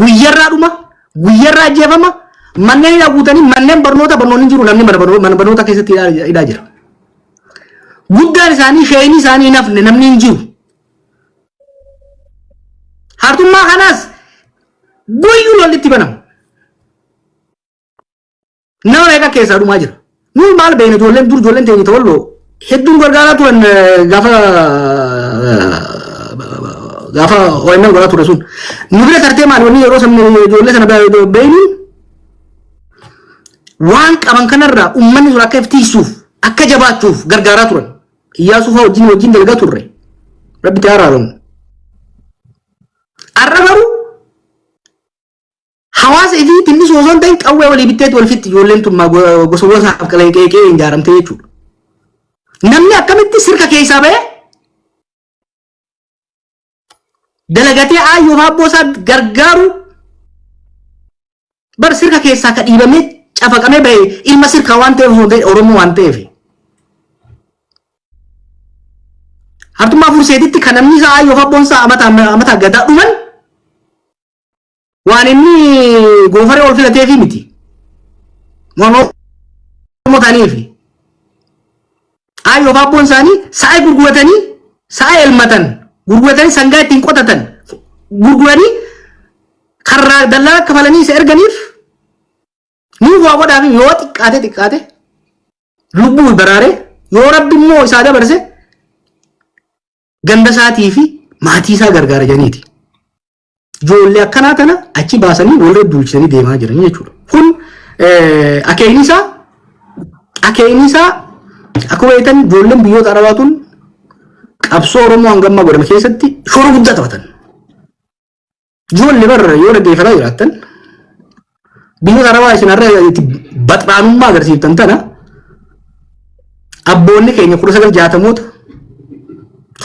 Guyyarraa dhuma, guyyarraa ajjeefama, manneen hidhaa guutanii manneen barnoota barnoonni jiru namni mana barnoota keessatti hidhaa jira. Guddaan isaanii sheeyini isaanii hin hafne namni hin jiru. Hartummaa kanaas guyyuu lolli itti banama. Nama meeqa keessaa dhumaa jira. Nuyi maal beekna ijoolleen dur ijoolleen teenya tawalloo hedduun gargaaraa turan gaafa gaafa OMN godhaa ture sun. Nu bira tartee maal wanni yeroo san ijoollee sana beeknuun waan qaban kanarraa uummanni sun akka iftiisuuf akka jabaachuuf gargaaraa turan. Iyyaasuu fa'aa wajjin wajjin dalagaa turre. Rabbi itti araaramu. Har'a garuu Hawaasa ifii tinnisuu osoo hin ta'in qawwee walii bitteetu wal fixxi ijoolleen tun gosa gosaaf qe'ee ijaaramtee jechuudha. Namni akkamitti sirka keessaa ba'ee dalagatee aayyoo fi abboo isaa gargaaru bar sirka keessaa ka dhiibamee cafaqamee ba'e ilma sirkaa waan ta'eef osoo hin ta'in Oromoo waan ta'eef. Hartummaa furseetitti kan namni isaa aayyoo fi abboon isaa amataa gadaa dhuman Waan inni goofaree ol filateefi miti. Waan Oromoo ta'aniifi. Aayyoo fi abboon isaanii sa'a gurguratanii sa'a elmatan gurguratanii sangaa ittiin qotatan gurguranii karraa dallaa kafalanii isa erganiif nuuf waa godhaafi yoo xiqqaate xiqqaate lubbuu baraare yoo rabbi immoo isaa dabarse ganda isaatii fi maatii isaa gargaara jedhaniiti. Ijoollee akkanaa tana achi baasanii walirra duulchisanii deemaa jiran jechuudha. Kun akeekni isaa akeekni isaa akkuma beektan ijoolleen biyyoota Arabaa tun qabsoo Oromoo hanga ammaa godhame keessatti shoora guddaa taphatan. Ijoollee barra yoo dhaggeeffataa jiraattan biyyoota Arabaa isin har'a itti baxraanummaa agarsiiftan tana abboonni keenya 1960moota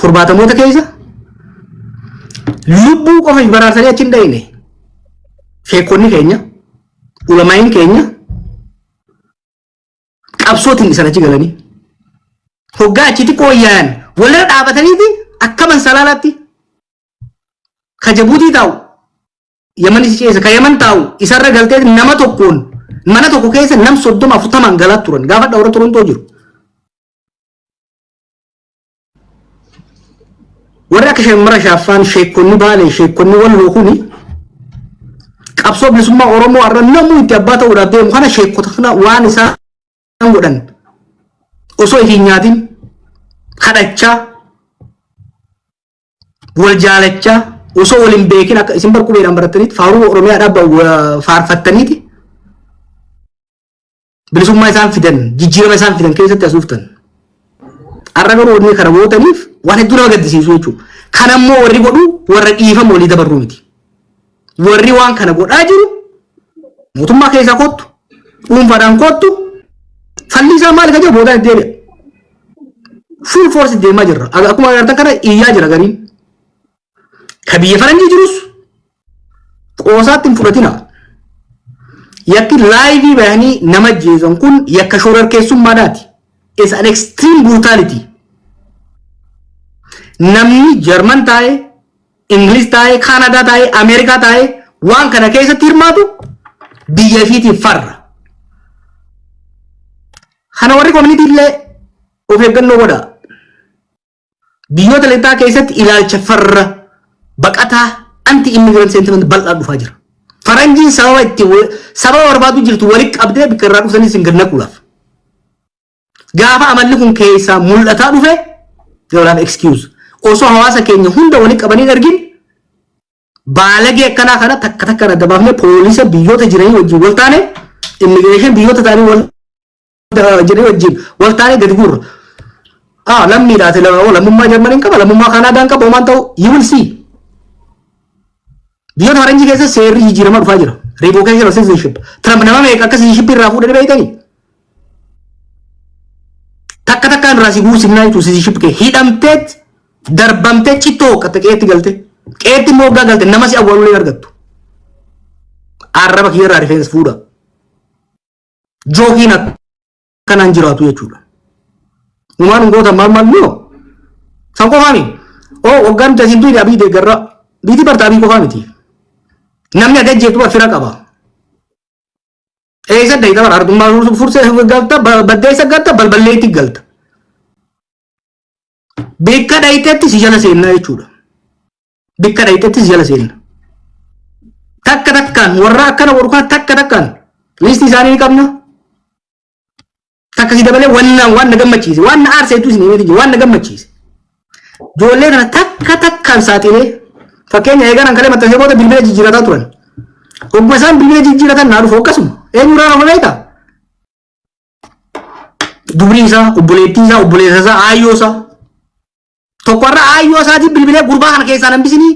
70moota keessa lubbuu qofa baraarsanii achi hin dhayne sheekonni keenya ulamaa'iin keenya qabsootiin isan achi galanii hoggaa achi xiqqoo yaa'an walirra dhaabataniiti akka mansalaalaatti ka Jabuutii taa'u Yamanis ceesa ka Yaman taa'u isarra galtee nama tokkoon mana tokko keessa nam 30 40n galaa turan gaafa warra Torontoo jiru. Warri akka Shammara Shaaffaan sheekonni Baalee sheekonni Walloo kuni qabsoo bilisummaa Oromoo har'a namuu itti abbaa ta'uudhaaf deemu kana sheekota kana waan isaan godhan osoo ifi hin nyaatin kadhachaa wal jaalachaa osoo wal hin beekin akka isin bar qubeedhaan barattaniiti faaruu Oromiyaadhaa faarfattaniiti bilisummaa isaan fidan jijjiirama isaan fidan keessatti as dhuftan. Har'a garuu wanni kana gootaniif waan hedduu nama gaddisiisu jechuudha. Kana immoo warri godhu warra dhiifama walii dabarruu miti. Warri waan kana godhaa jiru mootummaa keessaa kottu dhuunfaadhaan kottu falli isaa maali ka jedhu boodaan itti deebi'a. Full force deemaa jirra. Akkuma agartan kana iyyaa jira gariin. Ka biyya faranjii jirus qoosaatti hin fudhatina. Yakki live bahanii nama ajjeesan kun yakka shororkeessummaadhaati. It's an extreme brutality. Namni Jarman taa'ee, Ingiliz taa'ee, Kaanadaa taa'ee, Ameerikaa taa'ee waan kana keessatti hirmaatu biyya ifiitiif farra. Kana warri community illee of eeggannoo godhaa. Biyyoota lixaa keessatti ilaalcha farra baqataa anti immigrant sentiment bal'aa dhufaa jira. Faranjiin sababa itti sababa barbaadu jirtu walitti qabdee bikka irraa dhufsanii isin gad naquudhaaf. Gaafa amalli kun keessaa mul'ataa dhufe they will have excuse. Osoo hawaasa keenya hunda walitti qabanii hin argin baalagee akkanaa kana takka takkaan adda baafnee poolisa biyyoota jiranii wajjin wal taane immigration biyyoota ta'anii wal jiranii wajjin wal taane gadi guurra. Ah, lammiidhaati lammummaa Jarmaniin qaba, lammummaa Kaanaadaan qaba, homaan ta'u, you will see. Biyyoota faranjii keessa seerri jijjiiramaa dhufaa jira. Revocation of citizenship. Trump nama meeqa akka citizenship irraa fuudhanii beektanii? Takka takkaan irraa si guusimnaa jechuun citizenship kee hidhamteet darbamtee cittoo hooqqatte qe'eetti galte. Qe'eetti immoo hoggaa galte nama si awwaalulee hin argattu. Arraba kiyya irraa rifeensa fuudha. Jookiin akkanaan jiraatu jechuudha. Numaan hin gootan maal maal noo? San qofaa miti. Oo waggaan nuti asiin duune Abiy deeggarra. Biitii barta Abiy qofaa miti. Namni ati ajjeeftu fira qaba. Eessa dayita bara argummaa fursee galta, baddeessa galta, balballeetti galta. Bikka dhayitetti si jala seennaa jechuudha. Bikka dhayitetti si jala seenna. Takka takkaan warra akkana godhu kana takka takkaan listii isaanii ni qabna. Takka si dabalee waan na gammachiise, waan na aarseetu isin himeeti, waan na gammachiise. Ijoollee kana takka takkaan saaxilee, fakkeenya eegan kalee maxxansee booda bilbila jijjiirataa turan. Ogguma isaan bilbila jijjiiratan naa dhufu akkasuma. Eenyurraa dhufa beektaa? Dubrii isaa, obboleettii isaa, obboleessa isaa, aayyoo isaa. Tokkorra aayyoo isaatiin bilbilee, "Gurbaa kana keessaan hambisinii,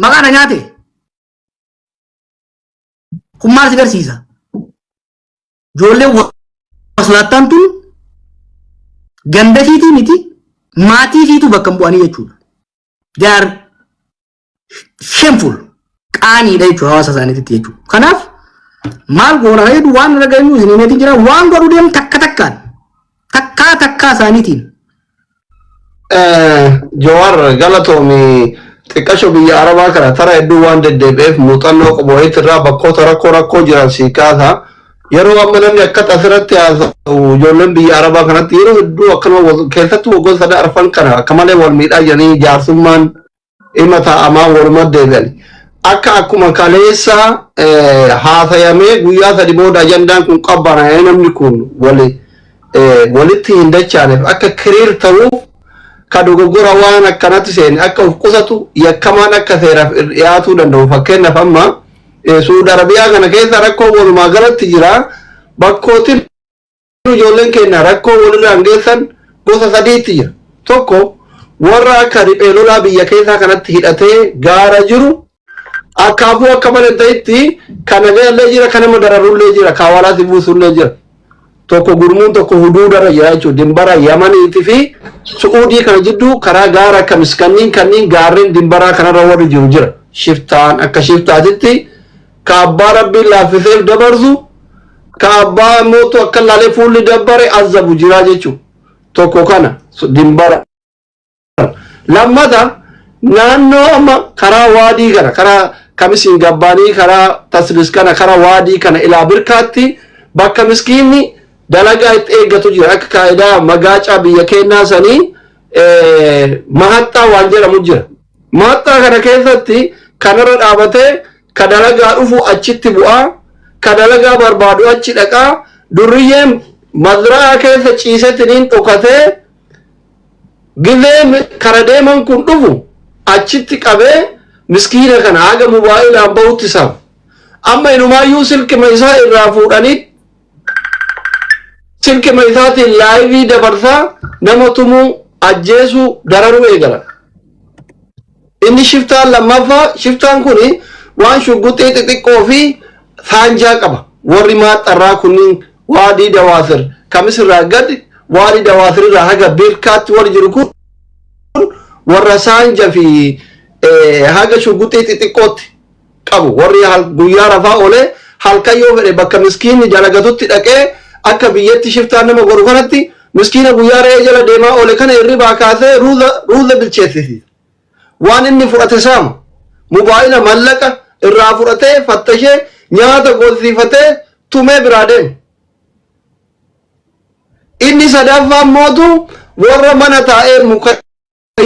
maqaa na nyaate." Kun maal si agarsiisa? Ijoolleen waslaattaan tun ganda fiitii miti, maatii fiituu bakka hin bu'anii jechuudha. They are shameful, qaaniidha jechuudha hawaasa isaaniitti jechuudha. Kanaaf maal goona jedhu, waan irra geenyu isin himeetiin jira, waan godhuu deemu takka takkaan takkaa takkaa isaaniitiin. Jawaar, galatoomi. Xiqqasho biyya Arabaa kana tara hedduu waan deddeebi'eef muuxannoo qabu wayiitirraa bakkoota rakkoo rakkoo jiran sii kaasa. Yeroo amma namni akkas asirratti haasa'u, ijoolleen biyya Arabaa kanatti yeroo hedduu akkanuma, keessattuu waggoota sadan arfan kana akka malee wal miidhaa jiranii, jaarsummaan dhimma taa'amaa waluma deebi'an. Akkuma kaleessa haasayamee guyyaa 3 booda ajandaan kun qabbanaa'ee namni kun walitti hin dachaaneef, akka clear ta'uuf, ka dogoggora waan akkanatti seene akka of qusatu, yakkamaan akka seeraaf dhiyaatuu danda'u. Fakkeenyaaf amma Suudi Arabiyaa kana keessa rakkoo walumaa galatti jira. Bakkootiin ijoolleen keenya rakkoo walirraan geessan gosa sadiitti jira. Tokko, warra akka riphee lolaa biyya keessaa kanatti hidhatee gaara jiru, akaafuu akka malee ta'etti kan nagayallee jira, kan nama dararullee jira, kaawalaatti buusullee jira. Tokko gurmuun tokko huduudarra jira jechuudha. Dimbara Yamaniitii fi Su'uudii kana jidduu karaa gaara akka miskanniin kanneen gaarreen dimbaraa kanarra warri jiru jira. Shiftaan akka shiftaatitti ka abbaa Rabbiin laaffiseef dabarsu, ka abbaa mootu akka laalee fuulli dabbare azabu jira jechuudha. Tokko kana dimbara. Lammata, naannoo amma karaa waadii kana, karaa kamisiin gabbaanii, karaa taslis kana, karaa waadii kana ilaa birkaatti bakka miskiinni dalagaa itti eeggatu jira. Akka kaayidaa magaacaa biyya kennaa sanii mahaxxaa waan jedhamu jira. Mahaxxaa kana keessatti kanarra dhaabatee ka dalagaa dhufu achitti bu'aa, ka dalagaa barbaadu achi dhaqaa, durriyyeen mazraa keessa ciisetiniin dhokatee gizee kara deeman kun dhufu achitti qabee miskiina kana haga mobaayilaan bahutti saama. Amma inumaayyuu silkima isaa irraa fuudhanii silkima isaatiin live dabarsaa nama tumuu, ajjeesuu, dararuu eegala. Inni shiftaan lammaffaa, shiftaan kuni waan shugguxii xixiqqoo fi saanjaa qaba. Warri maaxarraa kunniin waadii dawaasir kamisirraa gadi, waadii dawaasir irraa haga birkaatti warri jiru kun warra saanja fi haga shugguxii xixiqqootti qabu. Warri guyyaa rafaa oolee halkan yoo fedhe bakka miskiinni dalagatutti dhaqee, akka biyyatti shiftaan nama godhu kanatti, miskiina guyyaa re'ee jala deemaa oole kana hirribaa kaasee ruuza bilcheessisiisa. Waan inni fudhate saama. Mobaayila, mallaqa irraa fudhatee fattashee nyaata goosiifatee tumee biraa deema. Inni sadaffaan mootu warra mana taa'ee, muka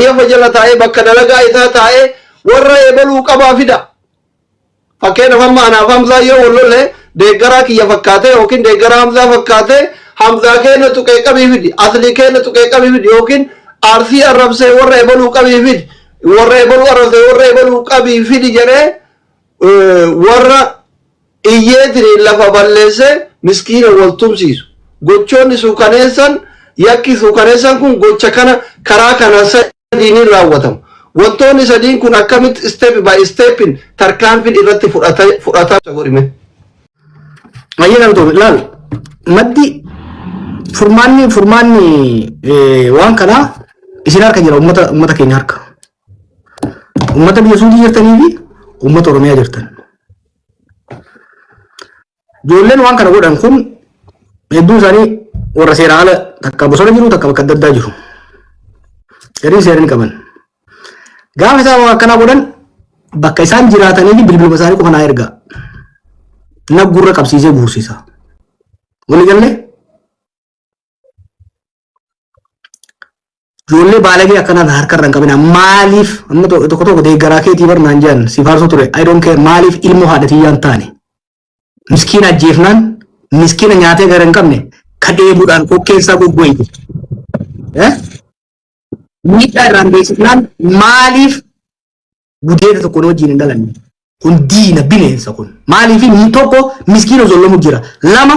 yafa jala taa'ee, bakka dalagaa isaa taa'ee warra eebaluu qabaa fida. Fakkeenyaaf amma anaaf Hamzaa yoo wal lolle, deeggaraa kiyya fakkaatee yookiin deeggaraa Hamzaa fakkaatee, "Hamzaa keenya tuqee qabii fidi, Aslii keenya tuqee qabii fidi," yookiin Arsii arrabsee warra eebaluu qabii fidi, warra eebaluu arrabsee warra eebaluu qabii fidi jedhee warra iyyeetiin lafa balleessee miskiina wal tumsiisu. Gochoonni suukaneessan, yakki suukaneessan kun gocha kana karaa kana sadiiniin raawwatamu. Wantoonni sadiin kun akkamitti step by stepin tarkaanfiin irratti fudhata godhime? Ayyee, galatoome. Laal, maddi furmaanni waan kanaa isin harka jira, ummata keenya harka. Ummata biyya Suudii jirtanii fi ummata Oromiyaa jirtan. Ijoolleen waan kana godhan kun hedduun isaanii warra seera ala takka bosona jiru, takka bakka adda addaa jiru. Gariin seera ni qaban. Gaafa isaan waan akkanaa godhan Bakka isaan jiraatanii fi bilbiluma isaanii qofa naa ergaa. Na gurra qabsiisee guursisa. Walii gallee? Ijoollee baalagee akkanaan harka irra hin qabina. Maaliif amma tokko tokko deeggaraa keetii bar naan jedhan si faarsoo ture. I don't care, maaliif ilmoo haadha tiyyaan taane. Miskiina ajjeefnaan, miskiina nyaatee gara hin qabne ka dheebuudhaan kokkeen isaa goggoyte. Miidhaa irraan geessifnaan maaliif gudeeda tokko nu wajjin hin dhalanne? Kun diina bineensa kun. Maaliif inni tokko miskiina zollamu jira. Lama,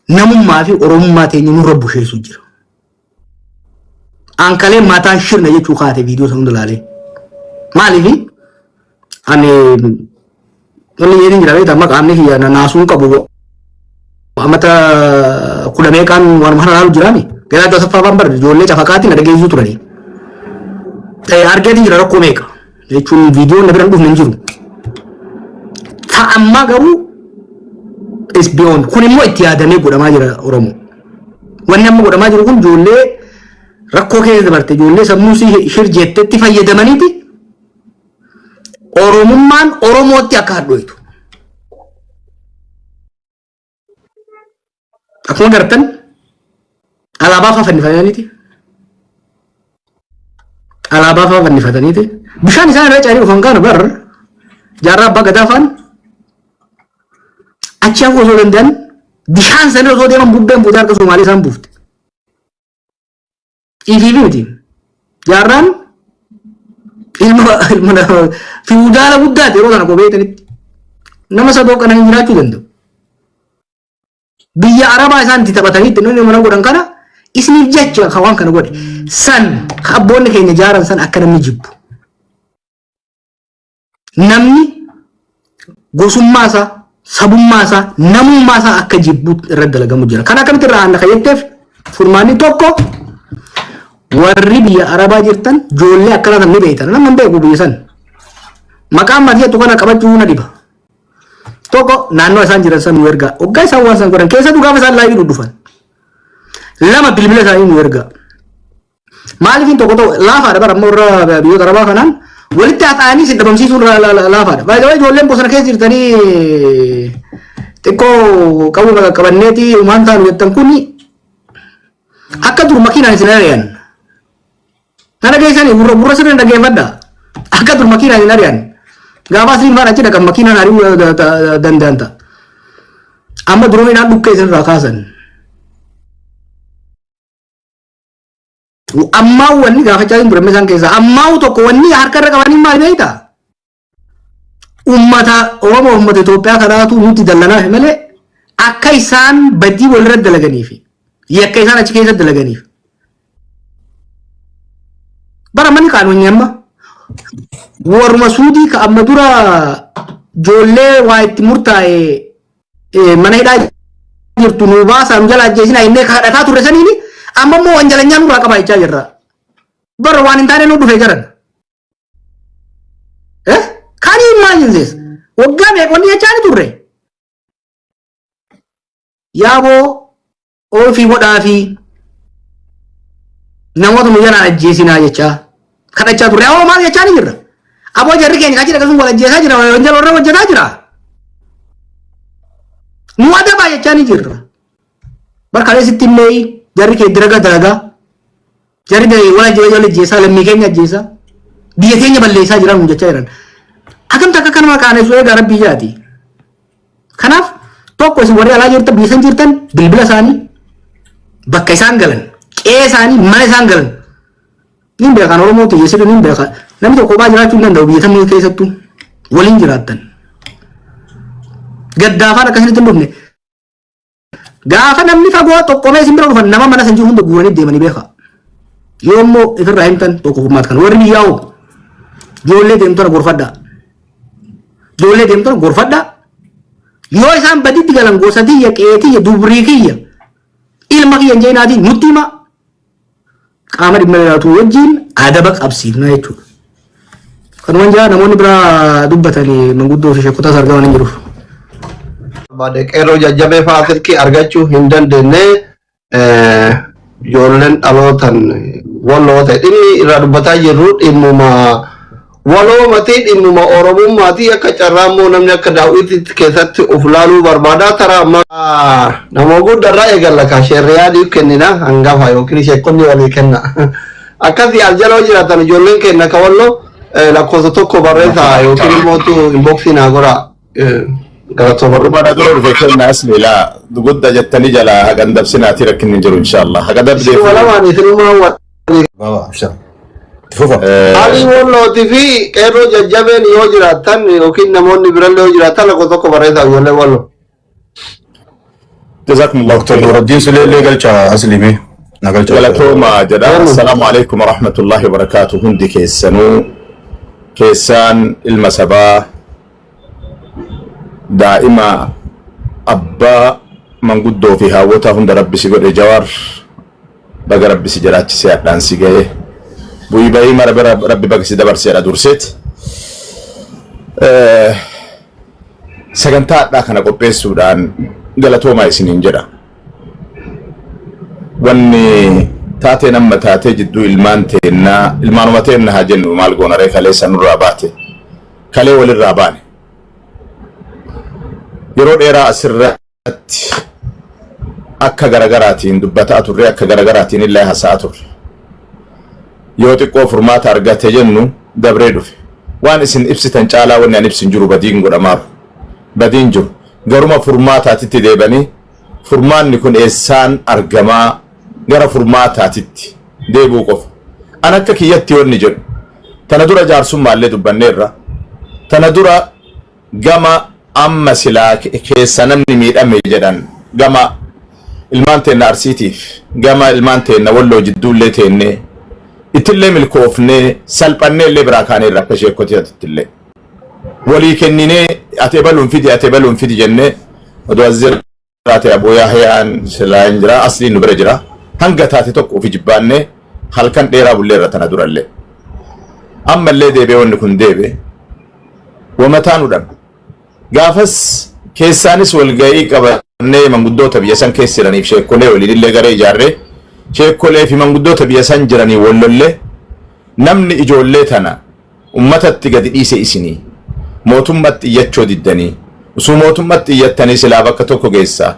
namummaa fi oromummaa teenya nurra busheessu jira. Ankalee mataan shirna jechuu kaate viidiyoo sana hunda ilaalee. Maaliif ani wanni jedhin jira beektaa, amma qaamni kiyya naasuun qabu amata kudha meeqaan waanuma kana ilaalu jiraami. Garaa asaffaa baan bar ijoollee cafaqaatiin na dhageessisuu turanii. Argeetiin jira rakkoo meeqa jechuun viidiyoon na bira hin dhufne hin jiru. Ta ammaa garuu is beyond. Kun immoo itti yaadamee godhamaa jira Oromoo. Wanni amma godhamaa jiru kun ijoollee rakkoo keessa dabarte, ijoollee sammuu shir jettetti fayyadamaniiti Oromummaan Oromootti akka hadhooytu. Akkuma gartan alaabaa faa fannifataniiti. Alaabaa faa fannifataniiti. Bishaan isaan irra caalii dhufan kana bar jaarraa abbaa gadaa faan achi hafuu osoo danda'an bishaan sana osoo deeman bubbeen buutee harka Somaalee isaan buufte. Ifiifi miti. Jaarraan ilma fiwudaala guddaati yeroo sana kophee tanitti. Nama sadoo qananii jiraachuu danda'u. Biyya Arabaa isaan itti taphatanii itti namni mana godhan kana isiniif jecha kan waan kana godhe. San ka abboonni keenya jaaran san akka namni jibbu. Namni gosummaa isaa, sabummaa isaa, namummaa isaa akka jibbu irratti dalagamu jira. Kan akkamitti irraa aanna kan jetteef furmaanni tokko, warri biyya Arabaa jirtan ijoollee akkana tan ni beektan. Nama hin beeku biyya san. Maqaan maatii jettu kana qabachuu na dhiba. Tokko, naannoo isaan jiran san nu ergaa. Hoggaa isaan waan san godhan keessattuu gaafa isaan live dhudhufan. Lama, bilbila isaanii nu ergaa. Maaliif tokko tokko laafaadha bara amma warra biyyoota Arabaa kanaan walitti haxaa'anii si dhabamsiisuun laafaadha. Baay'ee ijoolleen bosona keessa jirtanii xiqqoo qabu qabanneeti waan taanu jettan kuni akka dur makiinaan isin ari'an. Kana geessanii gurra gurra sirriin dhaggeeffadha. Akka dur makiinaan hin ari'an. Gaafa asliin faana achi dhaqan makiinaan ari'uu danda'an ta'a. Amma duroominaan dhukkee isinirraa kaasan. Ammaa wanni gaafachaa hin ture isaan keessaa. Ammaa tokko wanni harka irra qabanii maal beektaa? Ummata Oromoo, ummata Itoophiyaa kanaatu nutti dallanaaf malee akka isaan badii walirra dalaganiif yakka isaan achi keessa dalaganiif. Bara mani qaanonni amma warruma Suudii ka amma dura ijoollee waa itti murtaa'e mana hidhaa jirtu nu baasaa, nu jala ajjeesinaa innee kadhataa turre saniini amma immoo wanjalanyaa nurraa qaba jechaa jirra. Bara waan hin taane nu dhufe jaran. Can you imagine this? Waggaa meeqa wanni jechaa ni turre. Yaaboo ofii godhaa fi namoota nu jalaan ajjeesinaa jechaa kadhachaa turre. Aboo maal jechaa ni jirra? Aboo jarri keenya achi dhaqasuun wal ajjeesaa jira, wanjala warra hojjetaa jira. Nu adabaa jechaa ni jirra. Barkaalee sitti illee jarri kee diraga dalagaa. Jarri wal ajjeesaa, lammii keenya ajjeesaa, biyya keenya balleessaa jiran nu jechaa jiran. Akkamti akka kanuma qaanessu eegaa rabbii jaati. Kanaaf tokko, isin warri alaa jirtan, biyya san jirtan, bilbila isaanii, bakka isaan galan, qe'ee isaanii, mana isaan galan. Niin beekan Oromoo ta'e sirri niin beeka. Namni tokko kophaa jiraachuu hin danda'u biyya tamii keessattuu waliin jiraattan. Gaddaafaan akkasinitti hin dhufne. Gaafa namni fagoo tokkomee isin bira dhufan nama mana san jiru hunda guuranii deemanii beeka. Yoo immoo ifirraa himtan tokko furmaata kana. Warri biyyaa hoo ijoollee deemtona gorfadhaa. Ijoollee deemtona gorfadhaa. Yoo isaan baditti galan gosa tiyya, qe'ee tiyya, dubrii kiyya, ilma kiyya hin jeenaatii nutti himaa. Qaama dhimma ilaallatu wajjin adaba qabsiifna jechuudha. Kanumaan jira, namoonni biraa dubbatanii manguddoo fi sheekotaas argaman hin jiru. Barbaade qeerroo jajjabee fa'aa silkii argachuu hin dandeenye. Ijoolleen dhalootan walloo ta'e dhimmi irraa dubbataa jirru dhimmuma Waloomatii dhimmuma Oromummaatii akka carraa immoo namni akka daawwitiitti keessatti of laaluu barbaada. Tara amma nama guddarraa eegalla ka sheerriyaadiif kennina hangafa yookiin sheekonni walii kenna. Akkasii aljaloo jiraatan ijoolleen kenna ka walloo lakkoofsa tokko barreessaa yookiin immoo inboxii naa godhaa. Galatooma. Warruma na dura dhufe kenna asli laa gudda jettanii jala hagan dabsinaati rakkinni hin jiru inshallah. Haga dabdeef. Isin walamaan isinumaa walii. Baba, abshir. Fufa. Alii wallootii fi qeerroo jajjabeen yoo jiraatan yookiin namoonni birallee yoo jiraatan lakkoofsa tokko barreessaa ijoollee walloo. Jazakumullahu Dr. Nuruddin Sulee illee galcha asli mee. Na galcha. Galatooma jedha. Eenyu? Assalaamu alaikum warahmatullahi wabarakaatu. Hundi keessanuu keessaan ilma sabaa daa'ima abbaa manguddoo fi haawwota hunda rabbi si godhe. Jawaar, baga rabbi si jiraachisee hadhaan si ga'e. Bu'ii bahii mara bira rabbi baga si dabarseedha durseeti. Sagantaa hadhaa kana qopheessuudhaan galatoomaa isiniin jedha. Wanni taateen amma taatee jidduu ilmaan teennaa, ilmaanuma teenna haa jennu, maal goonaree, kaleessa nurraa baate, kalee walirraa baane. Yeroo dheeraa asirratti akka garagaraatiin dubbataa turre, akka garagaraatiin illee haasa'aa turre. Yoo xiqqoo furmaata argate jennu dabree dhufe. Waan isin ibsitan caalaa wanni an ibsin jiru badiin godhamaaru. Badiin jiru. Garuma furmaataatitti deebanii furmaanni kun eessaan argamaa, gara furmaataatitti deebi'uu qofa. An akka kiyyatti wanni jedhu tana dura jaarsummaallee dubbanneerra. Tana dura gama amma silaa keessa namni miidhame jedhan, gama ilmaan teenna Arsiitiif gama ilmaan teenna Walloo jidduullee teennee ittillee milkoofnee salphannee illee biraa kaaneerra, akka sheekkotiitti illee. Walii kenninee ati ebaluun fidi, ati ebaluun fidi jennee odoo as jiraate Aboo Yaahiyaan silaa hin jira, asliin nu bira jira. Hanga taate tokko ofi jibbaannee halkan dheeraa bulleerra tana durallee. Ammallee deebi'ee wanni kun deebi'e. Wamataa nu dhabne. Gaafas keessaanis walga'ii qabannee manguddoota biyya san keessa jiraniif sheekkolee waliin illee garee ijaarree sheekkolee fi manguddoota biyya san jiranii wallollee, namni ijoollee tana ummatatti gadi dhiise isinii mootummatti iyyachoo diddanii, usuu mootummatti iyyattanii silaa bakka tokko geessa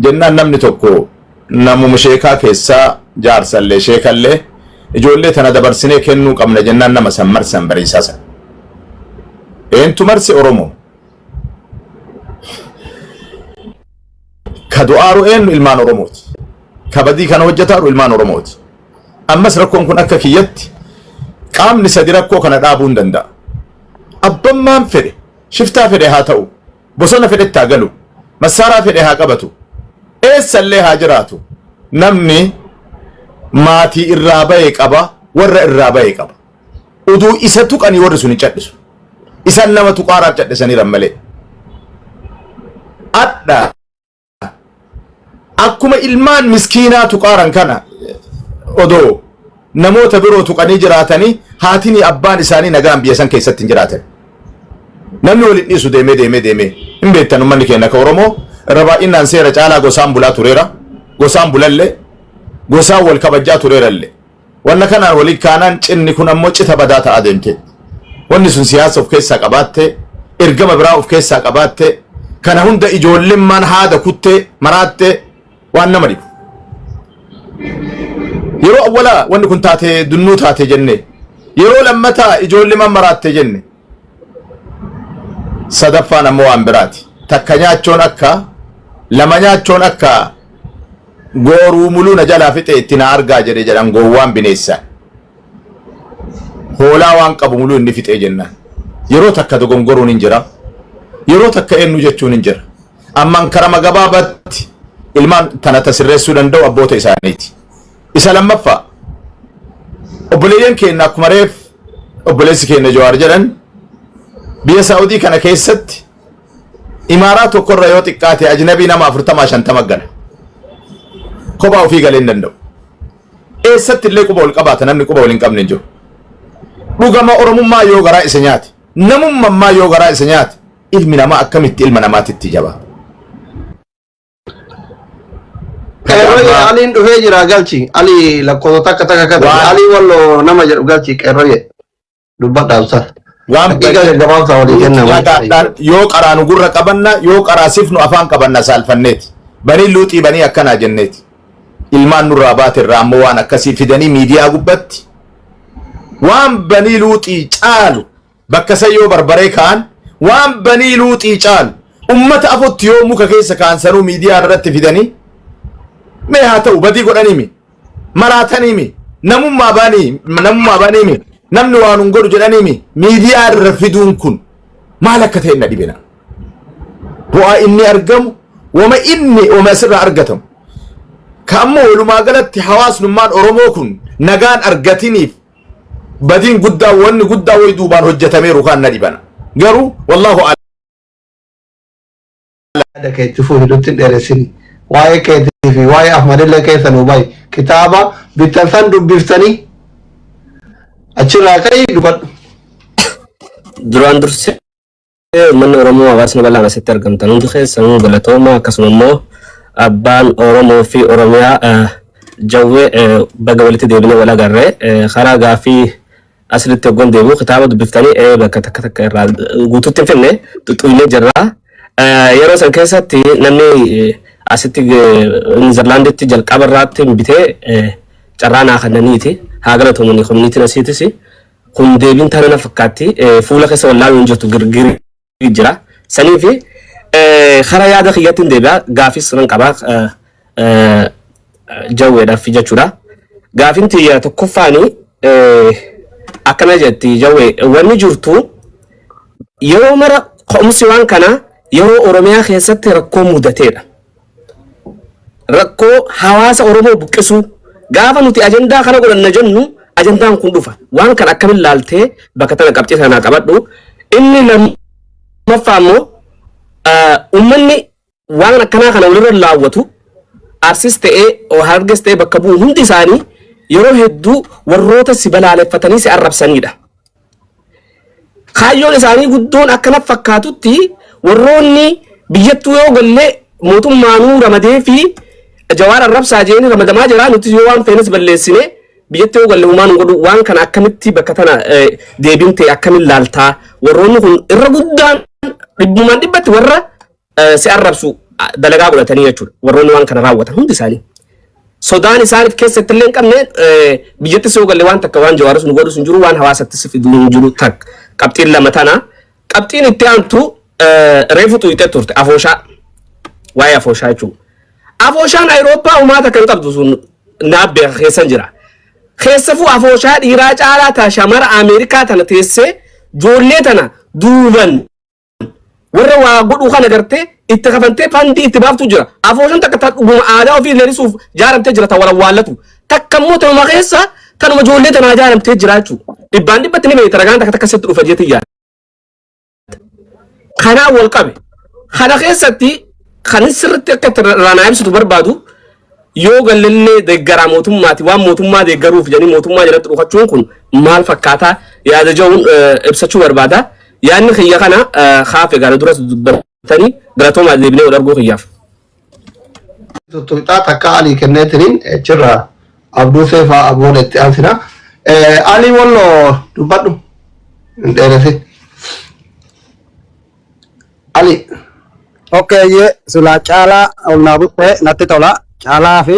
jennaan, namni tokko namuma sheekaa keessaa jaarsallee sheekallee ijoollee tana dabarsinee kennuu qabna jennaan, nama san marsan bariisaa san. Eentu marse? Oromoo. Ka du'aaru eenyu? Ilmaan Oromooti. Ka badii kana hojjetaaru ilmaan Oromooti. Ammas rakkoon kun akka kiyyatti qaamni sadi rakkoo kana dhaabuu hin danda'a. Abbammaan fedhe, shiftaa fedhe haa ta'u, bosona fedhetti haa galu, massaaraa fedhe haa qabatu, eessallee haa jiraatu. Namni maatii irraa bahe qaba, warra irraa bahe qaba. Uduu isa tuqanii warri sun hin cadhisu. Isan nama tuqaaraaf cadhisaniiran malee. Adha akkuma ilmaan miskiinaa tuqaaran kana odoo namoota biroo tuqanii jiraatanii, haatinii abbaan isaanii nagaan biyya san keessatti hin jiraatan. Namni waliin dhiisu deemee deemee deemee hin beektan, uummanni keenya akka Oromoo irra baay'inaan seera caalaa gosaan bulaa tureera. Gosaan bulallee, gosaan wal kabajjaa tureerallee. Wanna kanaan walii kaanaan cinni kun ammoo cita badaa ta'aa deemte. Wanni sun siyaasa of keessaa qabaatte, ergama biraa of keessaa qabaatte, kana hunda ijoollemmaan haada kuttee maraattee waan nama dhibu. Yeroo awwalaa wanni kun taate dunnuu taate jenne. Yeroo lammataa ijoollemmaan maraatte jenne. Sadaffaan ammoo waan biraati. Takka nyaachoon akka lama nyaachoon akka gooruu muluu na jalaa fixe itti na argaa jedhe jedhan gowwaan bineessa. Hoolaa waan qabu muluu inni fixee jennaan. Yeroo takka dogongoruun hin jira. Yeroo takka eenyu jechuun hin jira. Ammaan karama gabaabatti ilmaan tana tasirreessuu danda'u abboota isaaniiti. Isa lammaffaa, obboleeyyan keenya akkuma reef obboleessi keenya Jawaar jedhan, biyya Saa'udii kana keessatti imaaraa tokkorra yoo xiqqaate ajnabii nama 40 50 gala. Kophaa ofii galee hin danda'u. Eessatti illee quba ol qabaata, namni quba ol hin qabne hin jiru. Dhugama Oromummaa yoo garaa isa nyaate, namummaa yoo garaa isa nyaate, ilmi namaa akkamitti ilma namaatitti jabaa? Qeerroyye, Aliin dhufee jira, galchi. Ali lakkoofsa takka takka kata. Waan- Ali walloo nama jedhu galchi qeerroyye. Dubbadha ustaz. Waan Daqiiqaa gaggabaabsaa walii kenna waan ta'eef. Dhagaadhaan yoo qaraanu gurra qabanna, yoo qaraa sifnu afaan qabanna saalfanneeti. Banii luuxii banii akkanaa jenneeti. Ilmaan nurraa baate irraa ammoo waan akkasii fidanii miidiyaa gubbatti waan banii luuxii caalu bakka san yoo barbaree ka'an, waan banii luuxii caalu ummata afotti yoo muka keessa ka'an sanuu miidiyaa irratti fidanii, mee haa ta'u, badii godhaniimi, maraataniimi, namummaa baaniimi, namni waan hin godhu jedhaniimi, miidiyaa irra fiduun kun maal akka ta'e na dhibina. Bu'aa inni argamu wama inni wama asirraa argatamu ka ammoo walumaa galatti hawaasnummaan Oromoo kun nagaan argatiniif badiin guddaa, wanni guddaa wayi duubaan hojjetameeru kan na dhibana. Garuu wallaahu Yaada keetti fufi, nutti hin dheeressini. Waa'ee keetii fi waa'ee Ahmadillee keessa nu bahi. Kitaaba bittan san dubbiftanii achirraa ka'ii dubbadhu. Duraan dursee uummanni Oromoo, hawaasni bal'aan asitti argamtan hundi keessanuu galatooma. Akkasuma immoo abbaan Oromoo fi Oromiyaa Jawwee, baga walitti deebinee wal agarree. Karaa gaaffii asirratti hoggan deebi'u, kitaaba dubbiftanii bakka takka takka irraa guutuutti hin finne xuxuynee jirra. Yeroo san keessatti namni asitti Niizerlaanditti jalqaba irraatti bitee carraa naa kennaniiti. Haa galatoomanii communityn asiitis. Kun deebiin tana na fakkaatti, fuula keessa wallaaluu hin jirtu, girgirii jira. Sanii fi karaa yaada kiyyatti hin deebi'a, gaafis nan qaba Jawweedhaaf jechuudha. Gaafin tiyya tokkoffaani akkana jetti: Jawwee, wanni jirtu yeroo mara ka'umsi waan kana yeroo Oromiyaa keessatti rakkoo mudateedha. Rakkoo hawaasa Oromoo buqqisuu gaafa nuti ajandaa kana godhanna jennu ajandaan kun dhufa. Waan kana akkamiin laaltee bakka tana qabxii sanaa qabadhu. Inni lammaffaa immoo uummanni waan akkanaa kana walirra laawwatu, Arsis ta'ee Hararges ta'ee bakka bu'u, hundi isaanii yeroo hedduu warroota si balaaleffatanii si arrabsanidha. Kaayyoon isaanii guddoon akkana fakkaatutti warroonni biyyattuu yoo galle mootummaanuu ramadee fi Jawaar arrabsaa jeeni ramadamaa jira, nuti yoo waan feenes balleessine biyyatti yoo galle humaan godhu. Waan kana akkamitti bakka tana deebiin ta'e akkamiin laaltaa? Warroonni kun irra guddaan dhibbumaan dhibbatti warra si arrabsu dalagaa godhatanii jechuudha, warroonni waan kana raawwatan hundi isaanii. Sodaan isaaniif keessatti illee hin qabne, biyyatti yoo galle waan takka waan Jawaaris nu godhus hin jiru, waan hawaasatti si fiduu hin jiru. Takka qabxiin lama tana. Qabxiin itti aantu reefu xuyixee turte, afooshaa, waa'ee afooshaa jechuudha. Afooshaan Awurooppaa uumaata kan qabdu sun naaf beeka, keessan jira. Keessafuu afooshaa dhiiraa caalaa ta shamara Ameerikaa tana teessee ijoollee tana duuban warra waa godhuu kana gartee itti kafantee fandii itti baaftu jira. Afooshaan takka ta dhuguma aadaa ofii leelisuuf jaaramtee jira, ta walawwaallatu. Takka immoo tanuma keessa tanuma ijoollee tanaa jaaramtee jira jechuudha. Dhibbaan dhibbatti ni beekta, ragaan takka takka sitti dhufa jeetii yaada. Kanaan wal qabe. Kana keessatti kan sirriitti akka itti raanaa ibsitu barbaadu, yoo gallellee deeggaraa mootummaati, waan mootummaa deeggaruuf jedhanii mootummaa jalatti dhufachuun kun maal fakkaataa yaada jedhuun ibsachuu barbaada. Yaadni kiyya kana kaafe gaara duras dubbatanii galatoomaa, deebinee wal arguu kiyyaaf. Tuttuqxaa takka Alii kenneetiniin achirraa Abduu Seefaa Aboon itti aansina. Alii Walloo, dubbadhu. Hin dheeressin. Ali. Okay, ye sila Caalaa ol naa buttee natti tola. Caalaa fi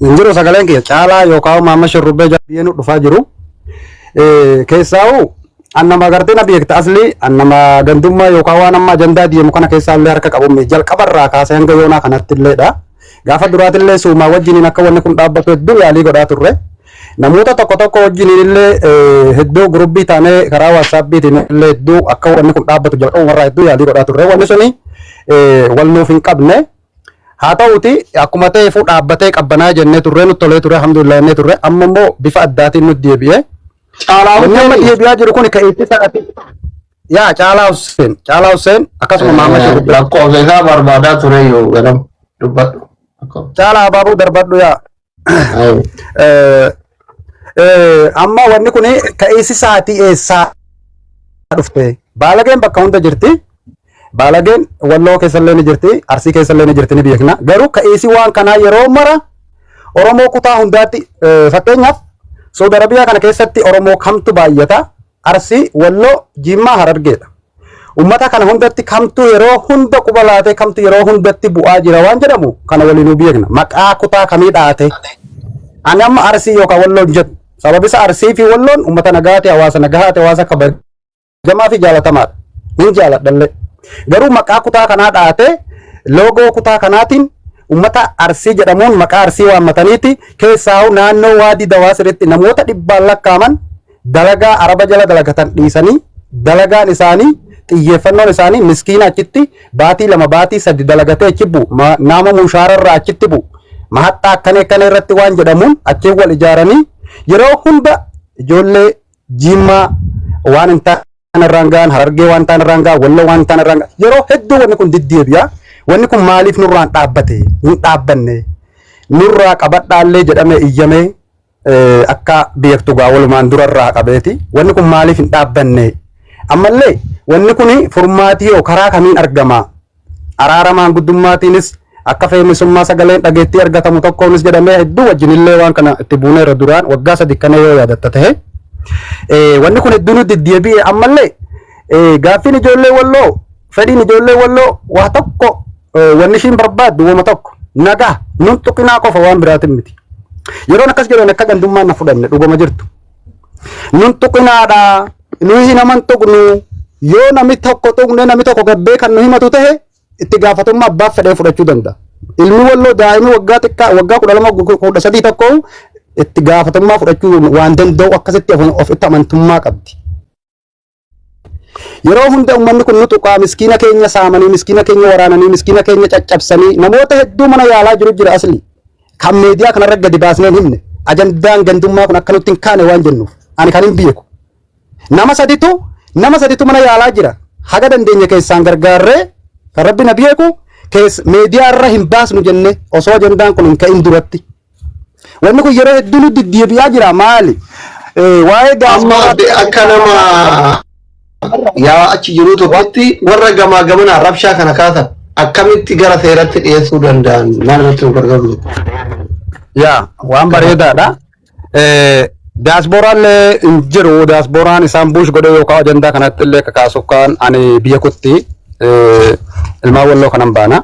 hin jiru sagaleen kiyya. Caalaa yookaan Maamma Shurrubbee biyyee nu dhufaa jiru. Keessaa'u annama gartee na beekta asli, annama gandummaa yookaan waan amma ajandaa deemu kana keessaa illee harka qabu jalqabarraa kaasee hanga yoonaa kanatti illeedha. Gaafa duraatillee suumaa wajjiniin akka wanni kun dhaabbatu hedduu yaalii godhaa turre. Namoota tokko tokko wajjiniin illee hedduu group taanee karaa WhatsAppiitiin illee hedduu akka wanni kun dhaabbatu jalqabumarraa hedduu yaalii godhaa turre. Wanni suni wal nuuf hin qabne. Haa ta'uti akkuma ta'eefuu dhaabbatee qabbanaa jennee turre, nutti tolee ture, alhamdulillah jennee turre. Amma immoo bifa addaatiin nutti deebi'e. Caalaa Wanni amma Hussein. deebi'aa jiru kun kan itti sa'ati. Yaa Caalaa Hussein, Caalaa Hussein akkasuma Maamma Shurrubbee. Lakkoofsa isaa barbaadaa ture yoo ganam dubbadhu. Caalaa abaaboo darbadhu yaa. Amma wanni kun ka'eessi sa'aatii eessaa dhufte? Baalageen bakka hunda jirti. Baalageen Walloo keessallee ni jirti, Arsii keessallee ni jirti, ni beekna. Garuu ka'eessi waan kanaa yeroo mara Oromoo kutaa hundaatti, fakkeenyaaf Saudi Arabiyaa kana keessatti Oromoo kamtu baay'ata? Arsii, Walloo, Jimmaa, Harargeedha. Uummata kana hundatti kamtu yeroo hunda quba laatee, kamtu yeroo hundatti bu'aa jira waan jedhamu kana waliinuu beekna. Maqaa kutaa kamii dhaate? Ani amma Arsii yookaan Walloon jedhu. Sababi isa Arsii fi Walloon uummata nagaati, hawaasa nagahaati, hawaasa kabajamaa fi jaalatamaadha. Nin jaaladhallee. Garuu maqaa kutaa kanaa dhaatee, loogoo kutaa kanaatiin, uummata Arsii jedhamuun, maqaa Arsii waammataniiti keessaa naannoo Waadii Dawaa sirriitti namoota dhibbaan lakkaaman dalagaa Araba jala dalagatan dhiisanii, dalagaan isaanii, xiyyeeffannoon isaanii miskiina achitti baatii 2, baatii 3 dalagatee achi bu'u, nama mushaararraa achitti bu'u, mahaxxaa akkana akkana irratti waan jedhamuun achiin wal ijaaranii yeroo hunda ijoollee Jimmaa waan hin taane irraan ga'an, Harargee waan taane irraan ga'an, Walloo waan taane irraan ga'an. Yeroo hedduu wanni kun diddeebi'a. Wanni kun maaliif nurraan dhaabbate? Hin dhaabbanne. Nurraa qabadhaallee jedhame iyyamee, akka beektu gaa walumaan durarraa qabeeti. Wanni kun maaliif hin dhaabbanne? Ammallee wanni kun furmaatii yoo karaa kamiin argama? Araara maanguddummaatiinis, akka feemisummaa sagaleen dhageettii argatamu tokkoonis jedhamee hedduu wajjinillee waan kana itti buuneerra duraan waggaa 3 kana yoo yaadatta ta'e. Wanni kun hedduu nutti deddeebi'e. Ammallee gaaffiin ijoollee Walloo, fedhiin ijoollee Walloo waa tokko, wanni ishiin barbaaddu wama tokko, nagaa, nun tuqinaa qofa, waan biraatiin miti. Yeroon akkas jedhan akka gandummaan na fudhanne dhugama jirtu. Nun tuqinaadha, nuyi naman tuqnu, yoo namni tokko tuqne, namni tokko gabbee kan nu himatu ta'e, itti gaafatamummaa abbaa fedhee fudhachuu danda'a. Ilmi Walloo daa'imni waggaa xiqqaa waggaa 12, 13 tokko itti gaafatamummaa fudhachuu waan danda'u akkasitti ofitti amantummaa qabdi. Yeroo hunda uummanni kun nu tuqaa, miskiina keenya saamanii, miskiina keenya waraananii, miskiina keenya caccabsanii, namoota hedduu mana yaalaa jiru jira asli. Kan meediyaa kanarra gadi baasnee hin himne, ajandaan gandummaa kun akka nutti hin kaane waan jennuuf, ani kan hin beeku. Nama saditu mana yaalaa jira. Haga dandeenye keessaan gargaarree, kan Rabbi na beeku, keessa meediyaa irra hin baasnu jenne osoo ajandaan kun hin ka'in duratti. Wanni kun yeroo hedduu nu diddeebi'aa jira maali? Waa'ee Amma daasporaa akka nama yaa achi jiru tokkotti, warra gamaa gamanaa rabshaa kana kaasan akkamitti gara seeratti dhiyeessuu danda'an, maal irratti nu gargaaru? Yaa, waan bareedaadha. Diyaaspooraallee hin jiru. Diyaaspooraan isaan push godhee yookaan ajandaa kanatti illee kakaasu kan ani biyya kutti ilmaan Walloo kanan baana.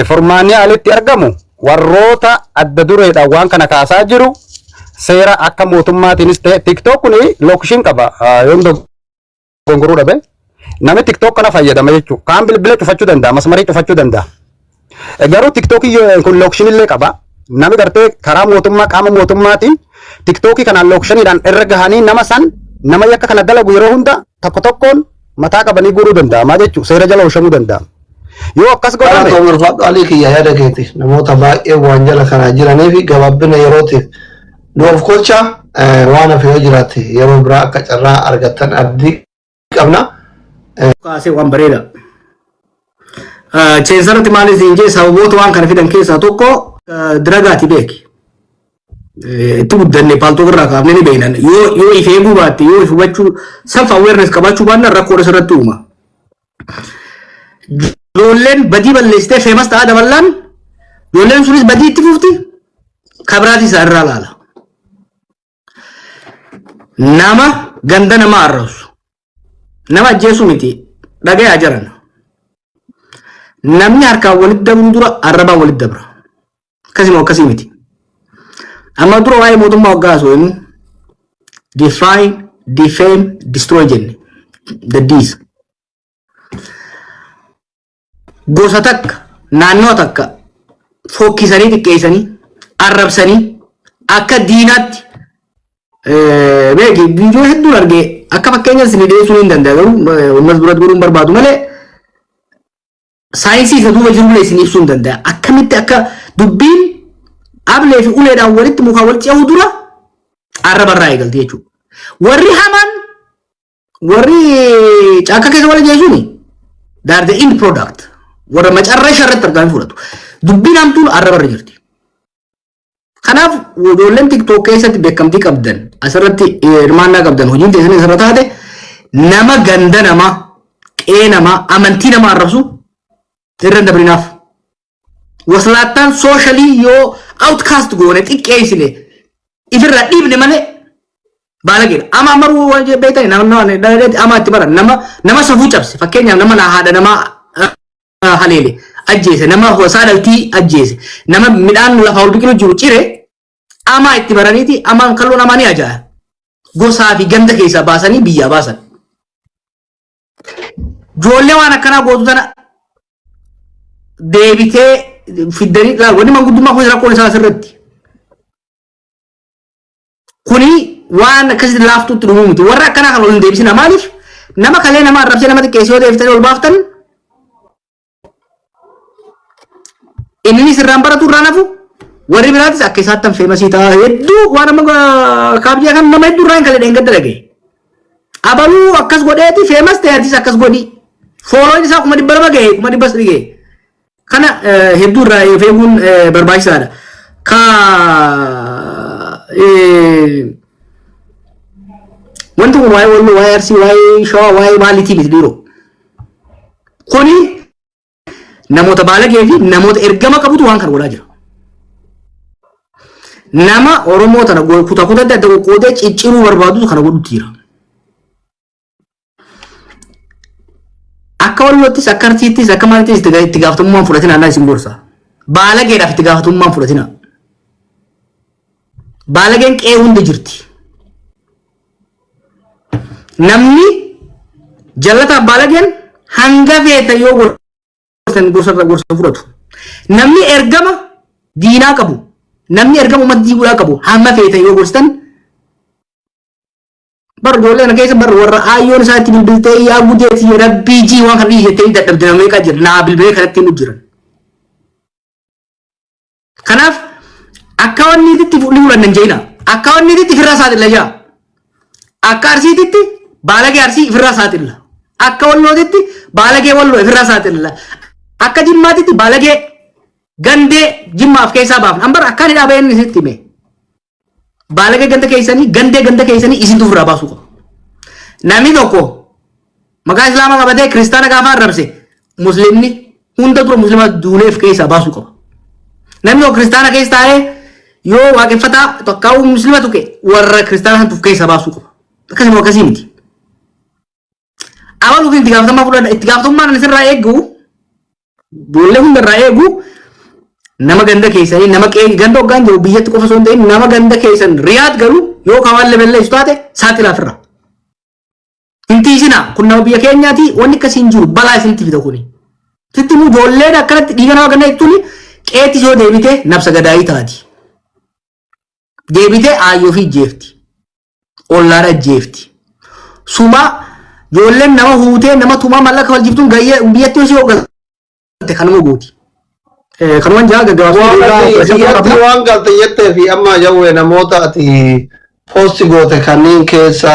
Furmaanni alitti argamu, warroota adda dureedhaan waan kana kaasaa jiru seera akka mootummaatiinis ta'e, TikTok kun location qaba, yoon dogongoruu dhabe, namni TikTok kana fayyadama jechuudha. Kaan bilbila cufachuu danda'a, masmarii cufachuu danda'a. Garuu TikTokii kun location illee qaba. Namni gartee karaa mootummaa, qaama mootummaatiin TikTokii kanaan locationiidhaan irra gahanii nama san, nama yakka kana dalagu yeroo hunda tokko tokkoon mataa qabanii guuruu danda'ama jechuudha. Seera jala oolchamuu danda'ama. Yoo akkas godhame. Kana ulfaadhu Alii kiyya, yaada keeti namoota baay'ee waan jala kanaa jiranii fi gabaabina yerootiif nu of kolcha, waan hafe yoo jiraate yeroo biraa akka carraa argattan abdii qabna. Kaasee waan bareeda. Cheensarratti maal isin jee, sababoota waan kana fidan keessaa tokko drugaati beeki. Itti guddanne Paltalk irraa kaafnee ni beeknan. Yoo if eeguu baatte, yoo if hubachuu, self awareness qabaachuu baannaan rakkoo irratti uuma. Ijoolleen badii balleessitee famous ta'aa daballaan, ijoolleen sunis badii itti fufti, kabiraati isaa irraa laala. Nama ganda nama arrabsu, nama ajjeesu miti, dhagayaa jiran. Namni harkaan walitti dabru dura arrabaan walitti dabra. Akkasuma akkasii miti. Amma dura waa'ee mootummaa waggaa haasofnu, define, defame, destroy jenne. The D's. Gosa takka, naannoo takka fokkisanii, xiqqeessanii, arrabsanii, akka diinaatti beeki. Viidiyoo hedduun argee akka fakkeenya isin dhiyeessuu hin danda'a, garuu uummata duratti godhuun barbaadu malee, saayinsii isa duuba jirullee isin ibsuu hin danda'a. Akkamitti akka dubbiin ablee fi uleedhaan walitti mukaa wal ce'uu dura arraba irraa eegalti jechuudha. Warri hamaan, warri caakkaa keessa wal jechuun, they are the end product. Warra macarrasha irratti argamee fudhatu. Dubbiin hamtuun arraba irra jirti. Kanaaf ijoolleen TikTok keessatti beekamtii qabdan, asirratti hirmaannaa qabdan, hojiin teessanii asirra taate, nama ganda namaa, qe'ee namaa, amantii namaa arrabsu irra hin dabrinaaf. Waslaattaan socially yoo outcast goone, xiqqeessine, ifirraa dhiibne malee Baalageedha. Ama amaruu waan beektan nama nama ama itti baran nama nama safuu cabse fakkeenyaaf nama haadha namaa haleele ajjeese, nama hosaa dhaltii ajjeese, nama midhaan lafa ol biqilu jiru cire, amaa itti baraniiti amaan kalloon amaa ni ajaa'a. Gosaa fi ganda keessaa baasanii biyyaa baasan. Ijoollee waan akkanaa gootu tana deebitee fiddanii laal, wanni manguddummaa kun rakkoon isaa asirratti. Kuni waan akkasitti laaftuutti dhumuu miti. Warra akkanaa kan ol hin deebisina. Maaliif? Nama kalee nama arrabsee nama xiqqeessee yoo deebiftanii ol baaftan, inni sirraan baratu irraan hafu, warri biraatis akka isaatti tan feemasii ta'a. Hedduu waan amma kaabjaa kan nama hedduu irraa hin kalee dheengadda dhagaye. Abaluu akkas godheeti feemas ta'e, atis akkas godhi. Fooloon isaa 200,000 gahe, 300,000 gahe. Kana hedduu irraa of eeguun barbaachisaadha. Ka wanti kun waa'ee Walloo, waa'ee Arsii, waa'ee Shawaa, waa'ee maaliitii miti dhiiroo. Kuni namoota baalagee fi namoota ergama qabutu waan kana godhaa jira. Nama Oromoo tana kutaa kutaatti adda qoqqoodee cicciruu barbaadutu kana godhutti jira. Akka Walloottis, akka Arsiittis, akka maalittis itti gaafatamummaan fudhatina annaa isin gorsa. Baalageedhaaf itti gaafatamummaan fudhatina. Baalageen qe'ee hunda jirti. Namni jallataaf baalageen hanga feeta yoo gorsan gorsa irra gorsa fudhatu. Namni ergama diinaa qabu, namni ergama uummata diiguudhaa qabu hamma feeta yoo gorsitan, bar ijoollee kana keessa bar warra aayyoon isaa itti bilbiltee yaa gudeeti rabbii jii waan kana dhiisi jettee dadhabde nama meeqaa jira naa bilbilee kanatti himu jiran. Kanaaf akka wanni itti ni fudhanna hin jeena. Akka wanni itti firraa saaxilla jaa. Akka Arsiititti baalagee Arsii ifirraa saaxilla. Akka Wallootitti baalagee Walloo ifirraa saaxilla. Akka Jimmaatitti baalagee gandee Jimmaaf keessaa baafna. Ambar akkaan hidhaa baheen isitti hime. Baalagee ganda keessanii, gandee ganda keessanii isintu ofirraa baasuu qaba. Namni tokko maqaa Islaamaa qabatee kiristaana gaafa arrabse, musliimni hunda dura muslima duuleef keessaa baasuu qaba. Namni tokko kiristaana keessa taa'ee yoo waaqeffataa tokkaa'uu muslima tuqe, warra kiristaana santuuf keessaa baasuu qaba. Akkasuma akkasii miti. Abaluuf itti gaafatamummaa fudhadha. Itti gaafatamummaan ani sirraa eegu, ijoollee hunda irraa eegu, nama ganda keessanii, nama qe'ee ganda hoggaan jiru biyyatti qofa osoo hin ta'in, nama ganda keessan Riyaad galu yoo kawaan lebelleessu taate saaxilaaf irra. Hin tiisinaa, kun nama biyya keenyaati, wanni akkasii hin jiru, balaa isinitti fida kuni. Sitti immoo ijoolleen akkanatti dhiiga nama ganda jechuun qe'eetti yoo deebite nabsa gadaayii taati. Deebitee aayyoo fi jeefti. Ollaan ajjeefti. Suma ijoolleen nama huutee nama tumaa maallaqa kafalchiiftuun gayyee biyyatti yoo si galte kanuma gooti. Kanumaan jaa gaggabaabsee Biyyatti waan galte jettee fi amma jawwee namoota ati poosti goote kanneen keessa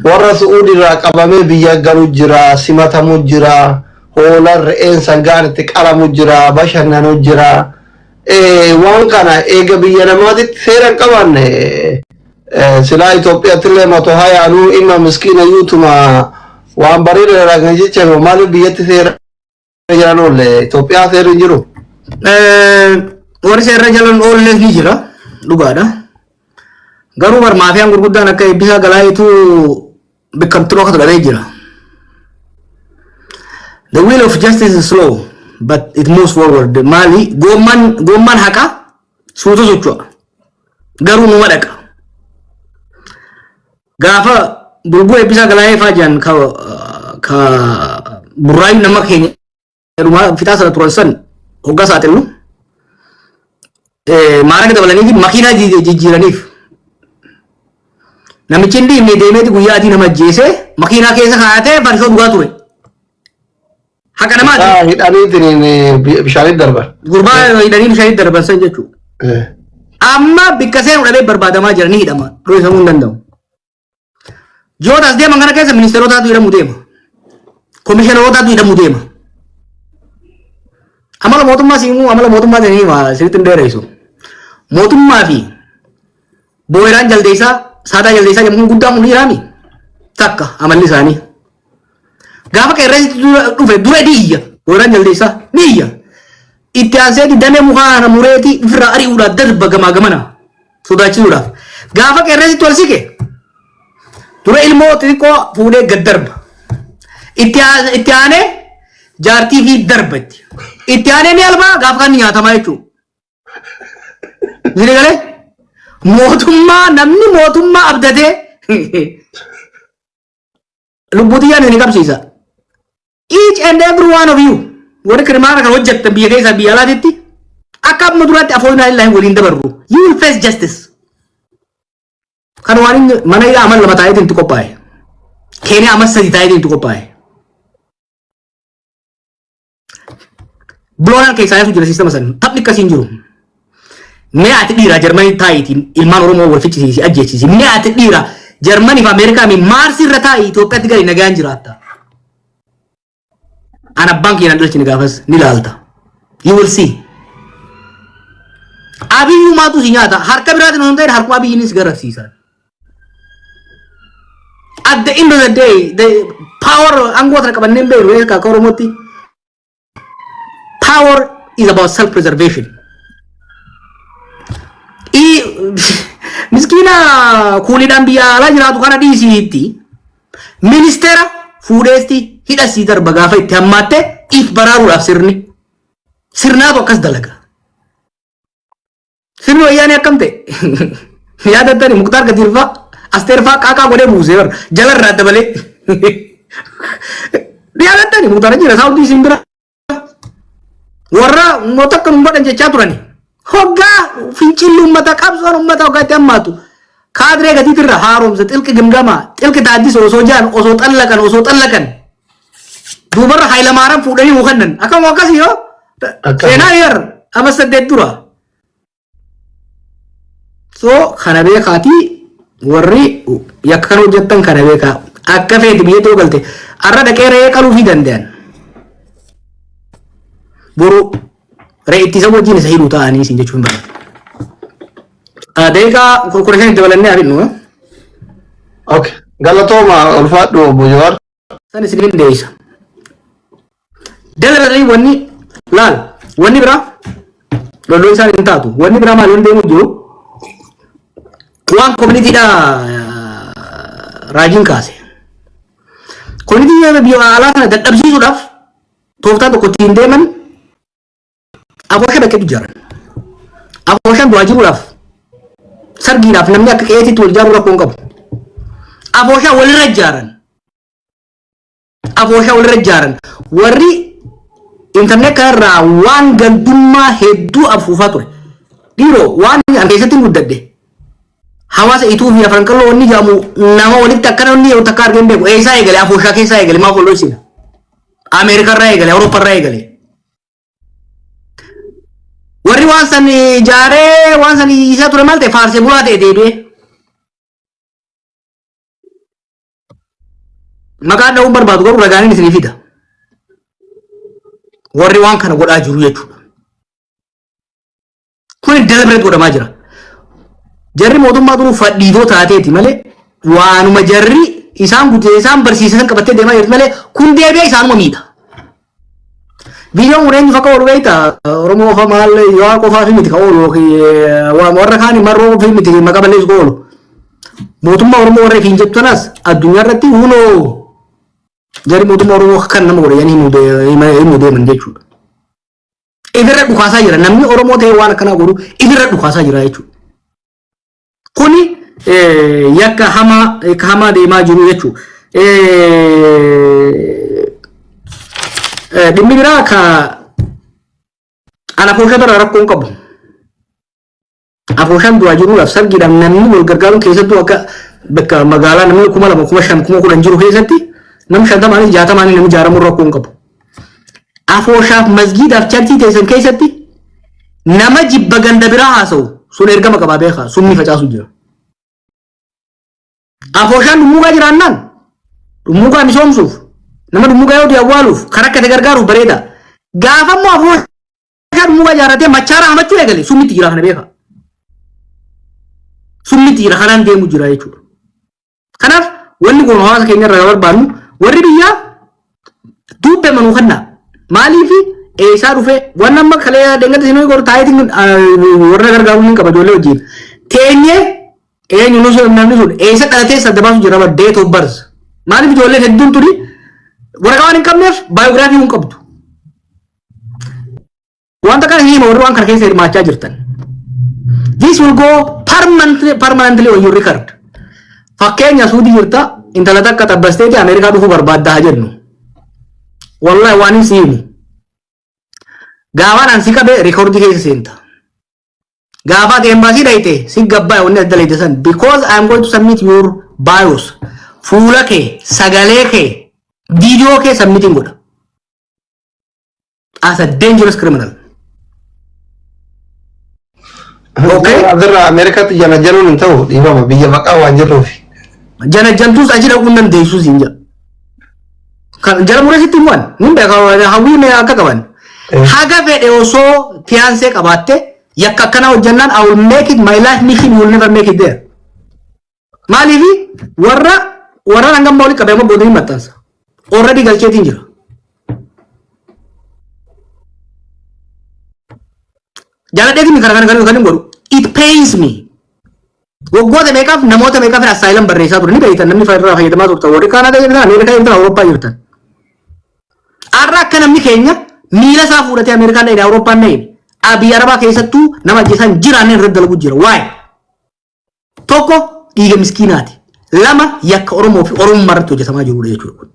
warra Su'uudi irraa qabamee biyya galu jira, simatamu jira, hoolaan re'een sangaan itti qalamu jira, bashannanu jira. Waan kana eega biyya namaatitti seera hin qabaanne, silaa Itoophiyaatti illee mato hayaanuu ima miskiina yuutuma waan bareeda irraa kan jecha, maaliif biyyatti seera jalan oolle? Itoophiyaa seerri hin jiru. Warri seerra jalan oolles ni jira, dhugaadha. Garuu bar maafiyaan gurguddaan akka Eebbisaa Galaayitu bikkamtu dhokatu dhabee jira. The wheel of justice is slow, but it moves forward. Maali? Goommaan haqaa suuta socho'a. Garuu numa dhaqa. Gaafa bulguu Eebbisaa Galaayee faa jiran ka burraayyuu nama keenya dhumaa fixaa sana turan san hoggaa saaxilu, maaraga dabalanii fi makiinaa jijjiiraniif. Namichi hin dhiibne deemeeti guyyaa adii nama ajjeesee makiinaa keessa kaa'atee farshoo dhugaa ture. Haqa namaati. Hidhaniitiin bishaanitti darban. Gurbaa hidhanii bishaanitti darban san jechuudha. Amma bikka seenu dhabee barbaadamaa jira, ni hidhama. Dho'isamuu hin danda'u. Ji'oota as deeman kana keessa ministeerotaatu hidhamuu deema. Komishinarootaatu hidhamuu deema. Amala mootummaa siimuu, amala mootummaa sanii hima, sirriitti hin dheeressu. Mootummaa fi booyiraan jaldeessaa, saadaa jaldeessaa jedhamu kun guddaan kun dhiiraami. Takka amalli isaanii. Gaafa qeerransi dhufe dura ni iyya. Booyiraan jaldeessaa ni iyya. Itti aanseeti damee mukaa kana mureeti ofirraa ari'uudhaaf darba gamaa gamana sodaachisuudhaaf. Gaafa qeerransi ol siqe dura ilmoo xixiqqoo fuudhee gad darba. Itti aanee jaartii fi darba itti. Itti aanee ni albaa gaafa kan nyaatamaa jechuudha. Isin galee mootummaa namni mootummaa abdatee lubbuu tiyyaan isin qabsiisa. Each and every one of you warri kirimaana kan hojjettan biyya keessaa biyya alaatitti akka amma duraatti afoonaa illaahin waliin dabarru. You will face justice. Kan waan inni mana hidhaa amal 2 taa'eetiin itti qophaa'e. Keeniyaa amal 3 taa'eetiin itti qophaa'e. Biloonaan keessaa yaasuu jira siistama san. Taphni akkasii hin jiru. Mee ati dhiiraa Jarmanii taa'iitiin ilmaan Oromoo wal ficcisiisi ajjeechisi. Mee ati dhiiraa Jarmanii fi Ameerikaa mi Maarsi irra taa'ii Itoophiyaatti gali nagaan jiraatta. An abbaan kiyya nan dhalchine gaafas ni laalta. You will see. Abiyyumaatu si nyaata. Harka biraatiin osoo hin ta'in harkuma abiyyiinis garasiisa. At the end of the day, the power aangoo sana qabannee hin beeknu akka Oromootti. Power is about self preservation. Miskiina kuuliidhaan biyya alaa jiraatu kana dhiisiitti ministeera fuudheesti hidhasii darba gaafa itti hammaatte if baraaruudhaaf sirni. Sirnaatu akkas dalaga. Sirni wayyaanee akkam ta'e? Yaadattani Muktaar Gadiirfaa Asteerfaa qaaqaa godhee buusee bar jalarraa dabalee. Yaadattani Muktaar jira Saawudii isin bira. Warra moota akka nun godhan jechaa turani. Hoggaa fincilli uummata qabsoon uummata hoggaa itti hammaatu. Kaadiree gatiitirra haaromsa xilqi gimgamaa xilqi taaddisa osoo jaan osoo xallaqan osoo xallaqan. Duubarra Hayilamaaraam fuudhanii nuu kennan. Akkam akkasii yoo Akkam. seenaa yar ama 8 dura. So kana beekaatii warri yakka kana hojjettan kana beekaa. Akka feeti biyya yoo galte arra dhaqee re'ee qaluufii danda'an. Boru re'ee ittisa wajjin isa hidhuu ta'anii isin jechuun barbaada. Daqiiqaa 15 dabalannee haa fidnu. Okay. Galatooma ulfaadhu obbo Jawaar. San isin deebisa. Dalalanii wanni laal wanni biraa lolloo isaan hin taatu. Wanni biraa maal wanni deemu jiru waan kominitiidha raajiin kaase. Kominitii biyya alaa kana dadhabsiisuudhaaf tooftaa tokko ittiin deeman Afoosha bakkeetu ijaaran. Afooshaan du'aa jiruudhaaf sargiidhaaf namni akka qe'eetitti wal ijaaruu rakkoo hin qabu. Afooshaa walirra ijaaran. Afooshaa walirra ijaaran. Warri intarneet kanarraa waan gandummaa hedduu afuufaa ture. Dhiiroo waan an keessatti hin guddadhe. Hawaasa ituu fi afran qalloo wanni jedhamu nama walitti akkana wanni yeroo takka argee hin beeku. Eessaa eegale afooshaa keessaa eegale maaf wal dhoysina. Ameerikarraa eegale Awuroopparraa eegale. Warri waan san ijaaree waan san isaa ture maal ta'e faarsee bulaa ta'e deebi'ee. Maqaan dha'uun barbaadu garuu ragaaniin isinii fida. Warri waan kana godhaa jiru jechuudha. Kuni deliberate godhamaa jira. Jarri mootummaa duruu fadhiitoo taateeti malee waanuma jarri isaan guddise isaan barsiisan qabattee deemaa jirti malee kun deebi'ee isaanuma miidha. Viidiyoon kun eenyuuf akka oolu beekta? Oromoo qofa maal yoo qofaa fi miti kan oolu yookiin warra kaan marroo fi miti maqaa balleessu kan oolu. Mootummaa Oromoo warra ifiin jettu tanaas addunyaa irratti hunoo jarri mootummaa Oromoo kan nama godhe jedhanii himuu deeman jechuudha. Ifirra dhukaasaa jira. Namni Oromoo ta'ee waan akkanaa godhu ifirra dhukaasaa jira jechuudha. Kuni yakka hamaa yakka hamaa deemaa jiru jechuudha. Dhimmi biraa ka ana fooshaa irraa rakkoo hin qabu. Afooshaan du'aa jiruudhaaf sargiidhaaf namni wal gargaaruun keessattuu akka bakka magaalaa namni 2000 5000 10,000 jiru keessatti nam 50n 60n namni ijaaramuun rakkoo hin qabu. Afooshaaf masgiidaaf charchii teessan keessatti nama jibba ganda biraa haasa'u sun ergama qabaa beekaa summii facaasu jira. Afooshaan dhummuugaa jiraannaan dhummuugaa misoomsuuf nama dhummuugaa yoo du'e awwaaluuf kan rakkate gargaaruuf bareeda. Gaafa immoo afooshaa dhummuugaa ijaarratee machaara hamachuu eegale summitti jira kana beeka. Summitti jira kanaan deemu jira jechuudha. Kanaaf wanni kun hawaasa keenya irraa barbaannu warri biyyaa duubbee manuu kannaa maaliif eessaa dhufee waan amma kalee deengatti isin godhu taayitiin warra gargaaruun hin qaba ijoollee wajjin teenyee Eenyu nu sun namni sun eessa dhalatee sadda baasu jira bar date of birth. Maaliif ijoolleen hedduun tuni waraqaa waan hin qabneef biography hin qabdu. Wanta kana hima warri waan kana keessa hirmaachaa jirtan. This will go permanently on your record. Fakkeenya Suudii jirta, intala takka xabbasteeti Ameerikaa dhufuu barbaaddaa haa jennu. Wallahi waan hin sihimu. Gaafaan an si qabe record keessa seenta. Gaafa ati embaasii dhayite si gabbaa wanni adda layte san, because I am going to submit your bios. Fuula kee, sagalee kee, viidiyoo kee submitiin godha. As a dangerous criminal. Okay? Asirraa Ameerikaatti jana jaluun hin ta'u, dhiifama, biyya maqaa waan jirruufi. Jana jantuus achi dhaquu hin dandeessu siin jedha. Kan jala muree sitti himuan nin beeka hawwii mee akka qaban. Haga fedhe osoo fiancé qabaatte yakka akkanaa hojjannaan, I will make it my life mission, you will never make it there. Maaliifi warra warra hangam olii qabee amma booda hin maxxansa. Already galcheetiin jira. Jaaladheetiin kana kana kana kan hin godhu. It pains me. Waggoota meeqaaf namoota meeqaaf asylum barreessaa ture ni beektan, namni irraa fayyadamaa turtan, warri Kaanaadaa jirtan, Ameerikaa jirtan, Awurooppaa jirtan. Har'a akka namni keenya miila isaa fuudhatee Ameerikaan dhayine, Awurooppaan dhayine, biyya Arabaa keessattuu nama ajjeesaan jiraanne irratti dalagu jira. Waa'ee tokko dhiiga miskiinaati. Lama yakka Oromoo fi Oromummaa irratti hojjetamaa jirudha jechuudha.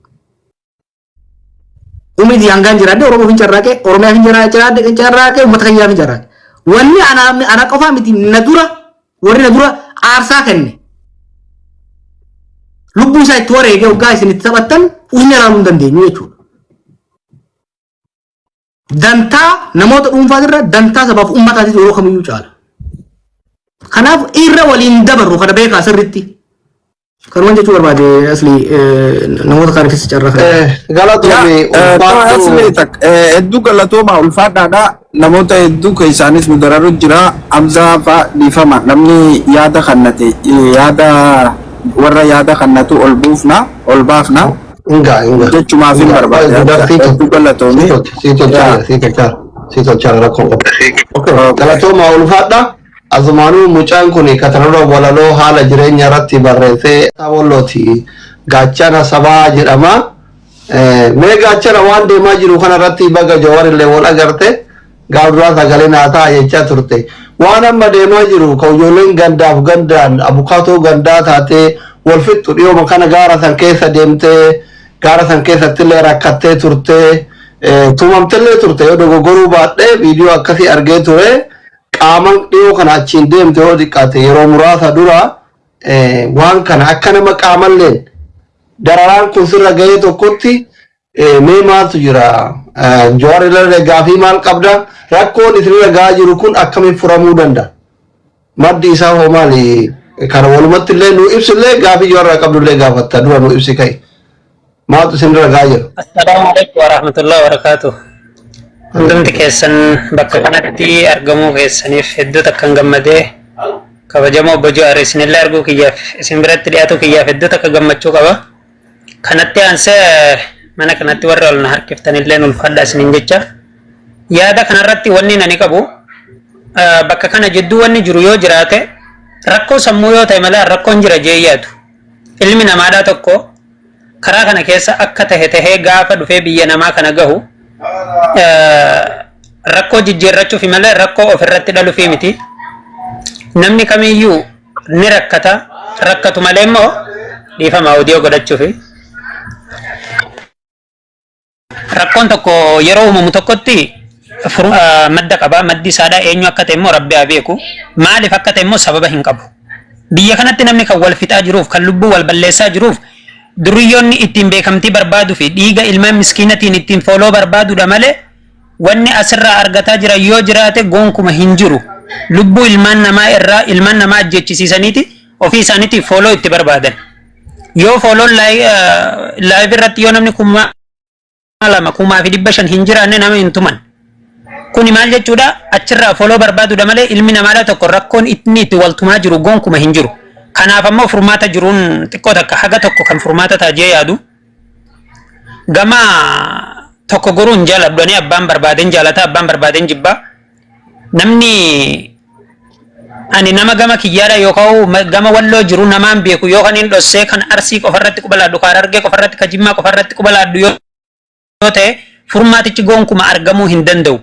Umrii hangaan jiraadde Oromoof hin carraaqe, Oromiyaaf hin jiraadde, hin carraaqe, uummata keenyaaf hin carraaqe. Wanni ana qofaa miti, na dura warri na dura aarsaa kenne. Lubbuu isaa itti wareegee waggaa isin itti taphattan usnee ilaaluu hin dandeenyu jechuudha. Dantaa namoota dhuunfaatirra dantaa sabaaf uummataatis yeroo kamiyyuu caala. Kanaaf irra waliin dabarru kana beekaa sirriitti. Kanumaan jechuu barbaade asli, namoota kaaniifis carraa kana. Galatoomi, ulfaadhu. Asli tak hedduu galatooma, ulfaadhaadha. Namoota hedduu keessaanis nu dararu jira. Hamzaa fa'a, dhiifama, namni yaada kannate, yaada warra yaada kannatu ol buufna, ol baafna. Inga inga. Jechumaaf hin barbaade. Hedduu galatoomi. Si tolchaara, si tolchaara, si tolchaara, rakkoo qabu. Okay. Galatooma, ulfaadha. Azumaanuu mucaan kun katanarra walaloo haala jireenya irratti barreessee Wallooti. Gaachana Sabaa jedhama. Mee Gaachana, waan deemaa jiru kana irratti baga Jawar illee wal agarte, gaaf duraa sagalee naa ta'a jechaa turte. Waan amma deemaa jiru kan ijoolleen gandaaf gandaan abukaatoo gandaa taatee wal fixxu, dhiyooma kana gaara san keessa deemtee, gaara san keessatti illee rakkattee turte, tumamtellee turte, yoo dogoggoruu baadhee viidiyoo akkasii argee ture. Qaaman dhiyoo kana achiin deemte, yoo xiqqaate yeroo muraasa dura, waan kana akka nama qaamalleen dararaan kun sirra gahee tokkotti mee maaltu jira? Jawaar irra gaafii maal qabda? Rakkoon isinirra gahaa jiru kun akkamiin furamuu danda'a? Maddi isaa hoo maali? Kana walumatti illee nu ibsillee, gaafii Jawaar irraa qabdu illee gaafatta, dura nu ibsi ka'i. Maaltu isinirra gahaa jira? Assalaamu alaikum warahmatullahi wabarakatuh. Hundumti keessan bakka kanatti argamuu keessaniif hedduu takkan gammadee, kabajamoo obbo Jawaar isinillee arguu kiyyaaf, isin biratti dhiyaatu kiyyaaf hedduu takka gammachuu qaba. Kanatti aansee mana kanatti warra ol na harkiftanillee ulfaadha isiniin jecha. Yaada kanarratti wanni ani qabu, bakka kana jidduu wanni jiru yoo jiraate rakkoo sammuu yoo ta'e malee rakkoon jira jee yaadu. Ilmi namaadhaa tokko karaa kana keessa akka tahe tahee gaafa dhufee biyya namaa kana gahu rakkoo jijjiirrachuufi malee rakkoo ofirratti dhaluufi miti. Namni kamiyyuu ni rakkata, rakkatu malee immoo, dhiifama, audio godhachuufi. Rakkoon tokko yeroo uumamu tokkotti madda qaba. Maddi isaadhaa eenyu akka ta'e immoo Rabbi haa beeku. Maaliif akka ta'e immoo sababa hin qabu. Biyya kanatti namni kan wal fixaa jiruuf, kan lubbuu wal balleessaa jiruuf, duriyyoonni ittiin beekamtii barbaaduu fi dhiiga ilmaan miskiinatiin ittiin follow barbaaduudha malee wanni asirraa argataa jiran yoo jiraate gonkuma hin jiru. Lubbuu ilmaan namaa irraa ilmaan namaa ajjechisiisaniiti ofii isaaniitiif follow itti barbaadan. Yoo follown live irratti yoo namni 2000, 1500 hin jiraanne nama hin tuman. Kuni maal jechuudha? Achirraa follow barbaaduudha malee ilmi namaadha tokko rakkoon inni itti waltumaa jiru gonkuma hin jiru. Kanaaf ammoo furmaata jiruun xiqqoo takka haga tokko kan furmaata taajee yaadu. Gama tokko goruun jaaladhu, ani abbaan barbaadeen jaalata, abbaan barbaadeen jibbaa. Namni Ani nama gama kiyyaadha yookaan gama Walloo jiru namaan beeku yoo kan hin dhossee kan Arsii qofarratti quba laadhu, kan Harargee qofarratti, kan Jimmaa qofarratti quba laadhu yoo ta'e furmaatichi gonkuma argamuu hin danda'u.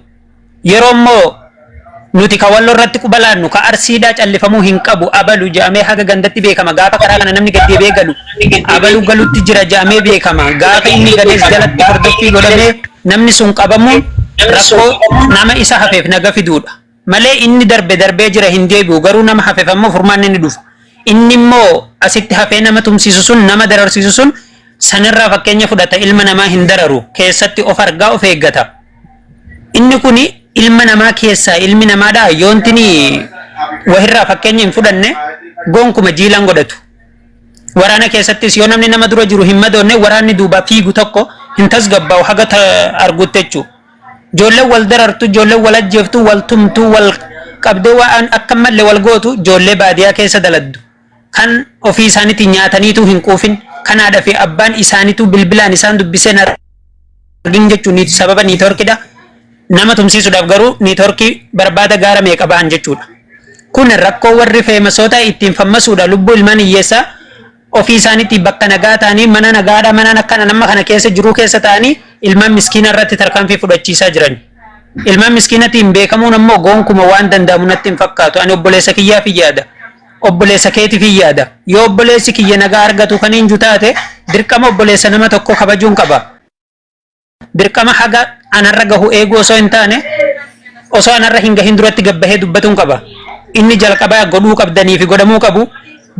Yeroo immoo nuti ka Walloo irratti quba laannu ka Arsiidhaa callifamuu hin qabu, abalu jedhamee haga gandatti beekama. Gaafa karaa kana namni gad deebi'ee galu abalu galutti jira jedhamee beekama. Gaafa inni galees jalatti hordoffii godhamee namni sun qabamuun rakkoo nama isa hafeef naga fiduudha. Malee inni darbe darbee jira, hin deebi'u. Garuu nama hafeef ammoo furmaanni ni dhufa. Inni immoo asitti hafee nama tumsiisu sun, nama dararsiisu sun, sanirraa fakkeenya fudhata, ilma namaa hin dararu, keessatti of argaa of eeggata. Inni kuni ilma namaa keessaa ilmi namaadha yoontini wahirraa fakkeenya hin fudhanne gonkuma jiilaan godhatu. Waraana keessattis yoo namni nama dura jiru hin madoonne, waraanni duubaa fiigu tokko hin tasgabbaa'u haga argutti jechuudha. Ijoolleen wal darartu, ijoolleen wal ajjeeftu, wal tumtu, wal qabdee waan akka malee wal gootu, ijoollee baadiyaa keessa daladdu. Kan ofii isaaniitiin nyaataniitu hin quufin, kan haadha fi abbaan isaaniitu bilbilaan isaan dubbisee argin jechuun sababa networkidha. Nama tumsiisuudhaaf garuu networkii barbaada gaara meeqa bahan jechuudha. Kun rakkoo warri famousoota ittiin fammasuudha, lubbuu ilmaan hiyyeessaa ofii isaaniitti bakka nagaa ta'anii, mana nagaadha, mana akkana nama kana keessa jiruu keessa ta'anii ilmaan miskiina irratti tarkaanfii fudhachiisaa jiran. Ilmaan miskiinatiin beekamuun ammoo gonkuma waan danda'amu natti hin fakkaatu. Ani obboleessa kiyyaaf hin yaada. Obboleessa keetiif hin yaada. Yoo obboleessi kiyya nagaa argatu kan hin taate, dirqama obboleessa nama tokko kabajuun qaba. Dirqama haga anarra gahu eeguu osoo hin taane, osoo anarra hin gahin duratti gabbahee dubbatuun qaba. Inni jalqabaa godhuu qabdanii fi godhamuu qabu,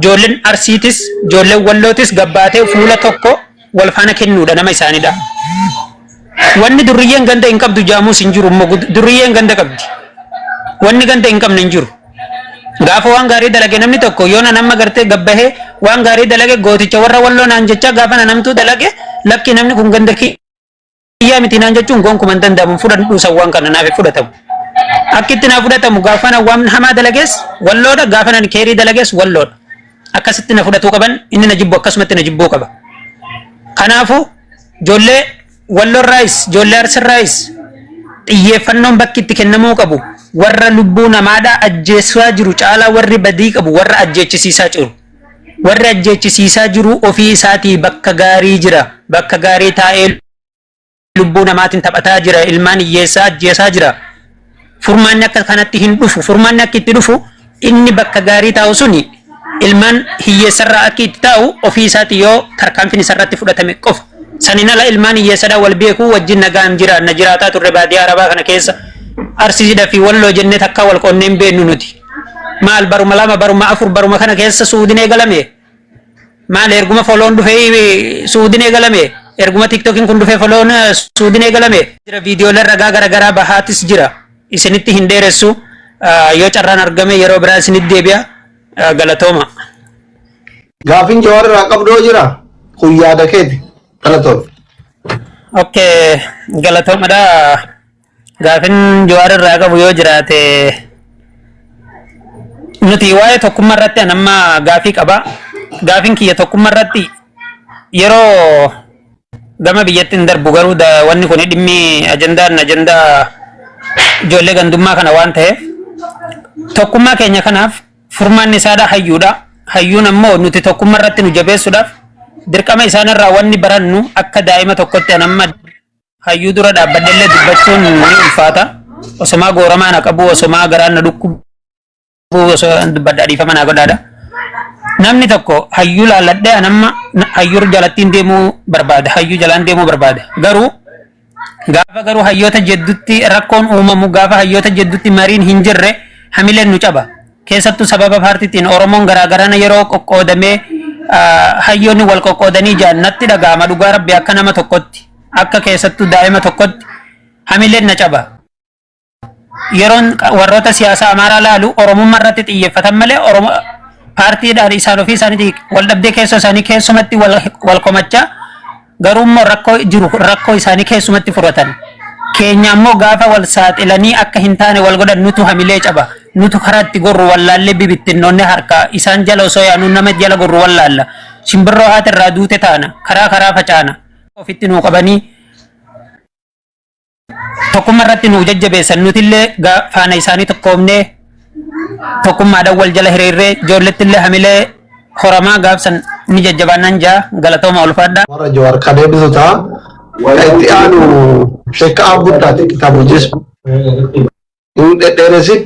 ijoolleen Arsiitis ijoolleen Wallootis gabbaatee fuula tokko wal faana kennuudha nama isaanidha. Wanni durriyyeen ganda hin qabdu jaamuus hin jiru immoo, durriyyeen ganda qabdi. Wanni ganda hin qabne hin jiru. Gaafa waan gaarii dalage namni tokko, yoo na nama gartee gabbahee waan gaarii dalage, gooticha warra Walloo naan jecha, gaafa na namtuu dalage, lakki namni kun ganda kiyyaa miti naan jechuun gonkumaa hin danda'amu. Fudhadhu san waan kana naaf fudhatamu. Akki itti naa fudhatamu, gaafa na waan hamaa dalagees Walloodha, gaafa na keerii dalagees Walloodha. Akkasitti na fudhatuu qaban, inni na jibbu akkasumatti na jibbuu qaba. Kanaafuu ijoollee Walloorraayis ijoollee Arsirraayis xiyyeeffannoon bakki itti kennamuu qabu, warra lubbuu namaadhaa ajjeessaa jiru caalaa warri badii qabu warra ajjeechisiisaa jiru. Warri ajjeechisiisaa jiru ofii isaatii bakka gaarii jira. Bakka gaarii taa'ee lubbuu namaatiin taphataa jira. Ilmaan hiyyeessaa ajjeesaa jira. Furmaanni akka kanatti hin dhufu. Furmaanni akka itti dhufu, inni bakka gaarii taa'u suni ilmaan hiyyeessarraa akka itti taa'u ofii isaati yoo tarkaanfiin isarratti fudhatame qofa. Sanin ala ilmaan hiyyeessadhaa wal beekuu wajjin nagaan jira na jiraataa turre baadiyyaa Arabaa kana keessa. Arsiidha fi Walloo jennee takka wal qonnee hin beeknu nuti. Maal, baruma 2, baruma 4, baruma kana keessa Suudin eegalame. Maal, erguma follown dhufee Suudin eegalame. Erguma TikTokiin kun dhufee follown Suudin eegalame. Jira, viidiyooleen ragaa garaagaraa bahaatis jira. Isinitti hin dheeressu. Yoo carraan argame yeroo biraa isinitti deebi'a. Galatooma. Gaafin Jawaar irraa qabdoo jira. Kun yaada keeti. Galatoom. Okay, galatoomadha. Gaafin Jawaar irraa qabu yoo jiraate, nuti waa'ee tokkummaa irratti an amma gaafii qaba. Gaafin kiyya tokkummaa irratti yeroo gama biyyatti hin darbu, garuu wanni kun dhimmi ajandaan ajandaa ijoollee gandummaa kana waan ta'eef, tokkummaa keenya kanaaf furmaanni isaadha hayyuudha. Hayyuun ammoo nuti tokkummaa irratti nu jabeessuudhaaf dirqama isaanirraa wanni barannu, akka daa'ima tokkotti an amma hayyuu dura dhaabbadhellee dubbachuun ni ulfaata. Osomaa gooramaa na qabu, osomaa garaan na dhukkubu osoo dubbadhaa, dhiifama naa godhaadha. Namni tokko hayyuu laalladhee an amma hayyuu jalattiin deemuu barbaada. Hayyuu jalaan deemuu barbaada. Garuu gaafa garuu hayyoota jeddutti rakkoon uumamu, gaafa hayyoota jeddutti mariin hin jirre, hamileen nu caba. Keessattuu sababa paartiitiin Oromoon garaagarana yeroo qoqqoodamee hayyoonni wal qoqqoodanii jiran natti dhaga'ama, dhugaa rabbi, akka nama tokkotti, akka keessattuu daa'ima tokkotti hamileen na caba. Yeroon warroota siyaasaa Amaaraa laalu, Oromummaa irratti xiyyeeffatan malee Oromo paartiidhaan isaan ofii isaaniitii wal dhabdee keessoo isaanii keessumatti wal komachaa, garuu immoo rakkoo jiru rakkoo isaanii keessumatti furatan. Keenya ammoo gaafa wal saaxilanii akka hin taane wal godhan, nutu hamilee caba. Nutu karaa itti gorru wallaallee bibittinnoonni harkaa isaan jala osoo yaanu nama jala gorru wallaalla. Simbirroo haati irraa duute taana, karaa karaa facaana. Ofitti nuu qabanii tokkummaa irratti nuu jajjabeessan, nutillee faana isaanii tokkoomnee Tokkummaadhaan wal jala hiriirree ijoolletti illee hamilee horamaa gaafsan ni jajjabaannaan jaa galatooma ulfaadhaa. Warra Jawaar kan eebbisu ta'a. Kan itti aanu Sheekka Abuddaati kitaaba hojii. Hin dhedheeressin.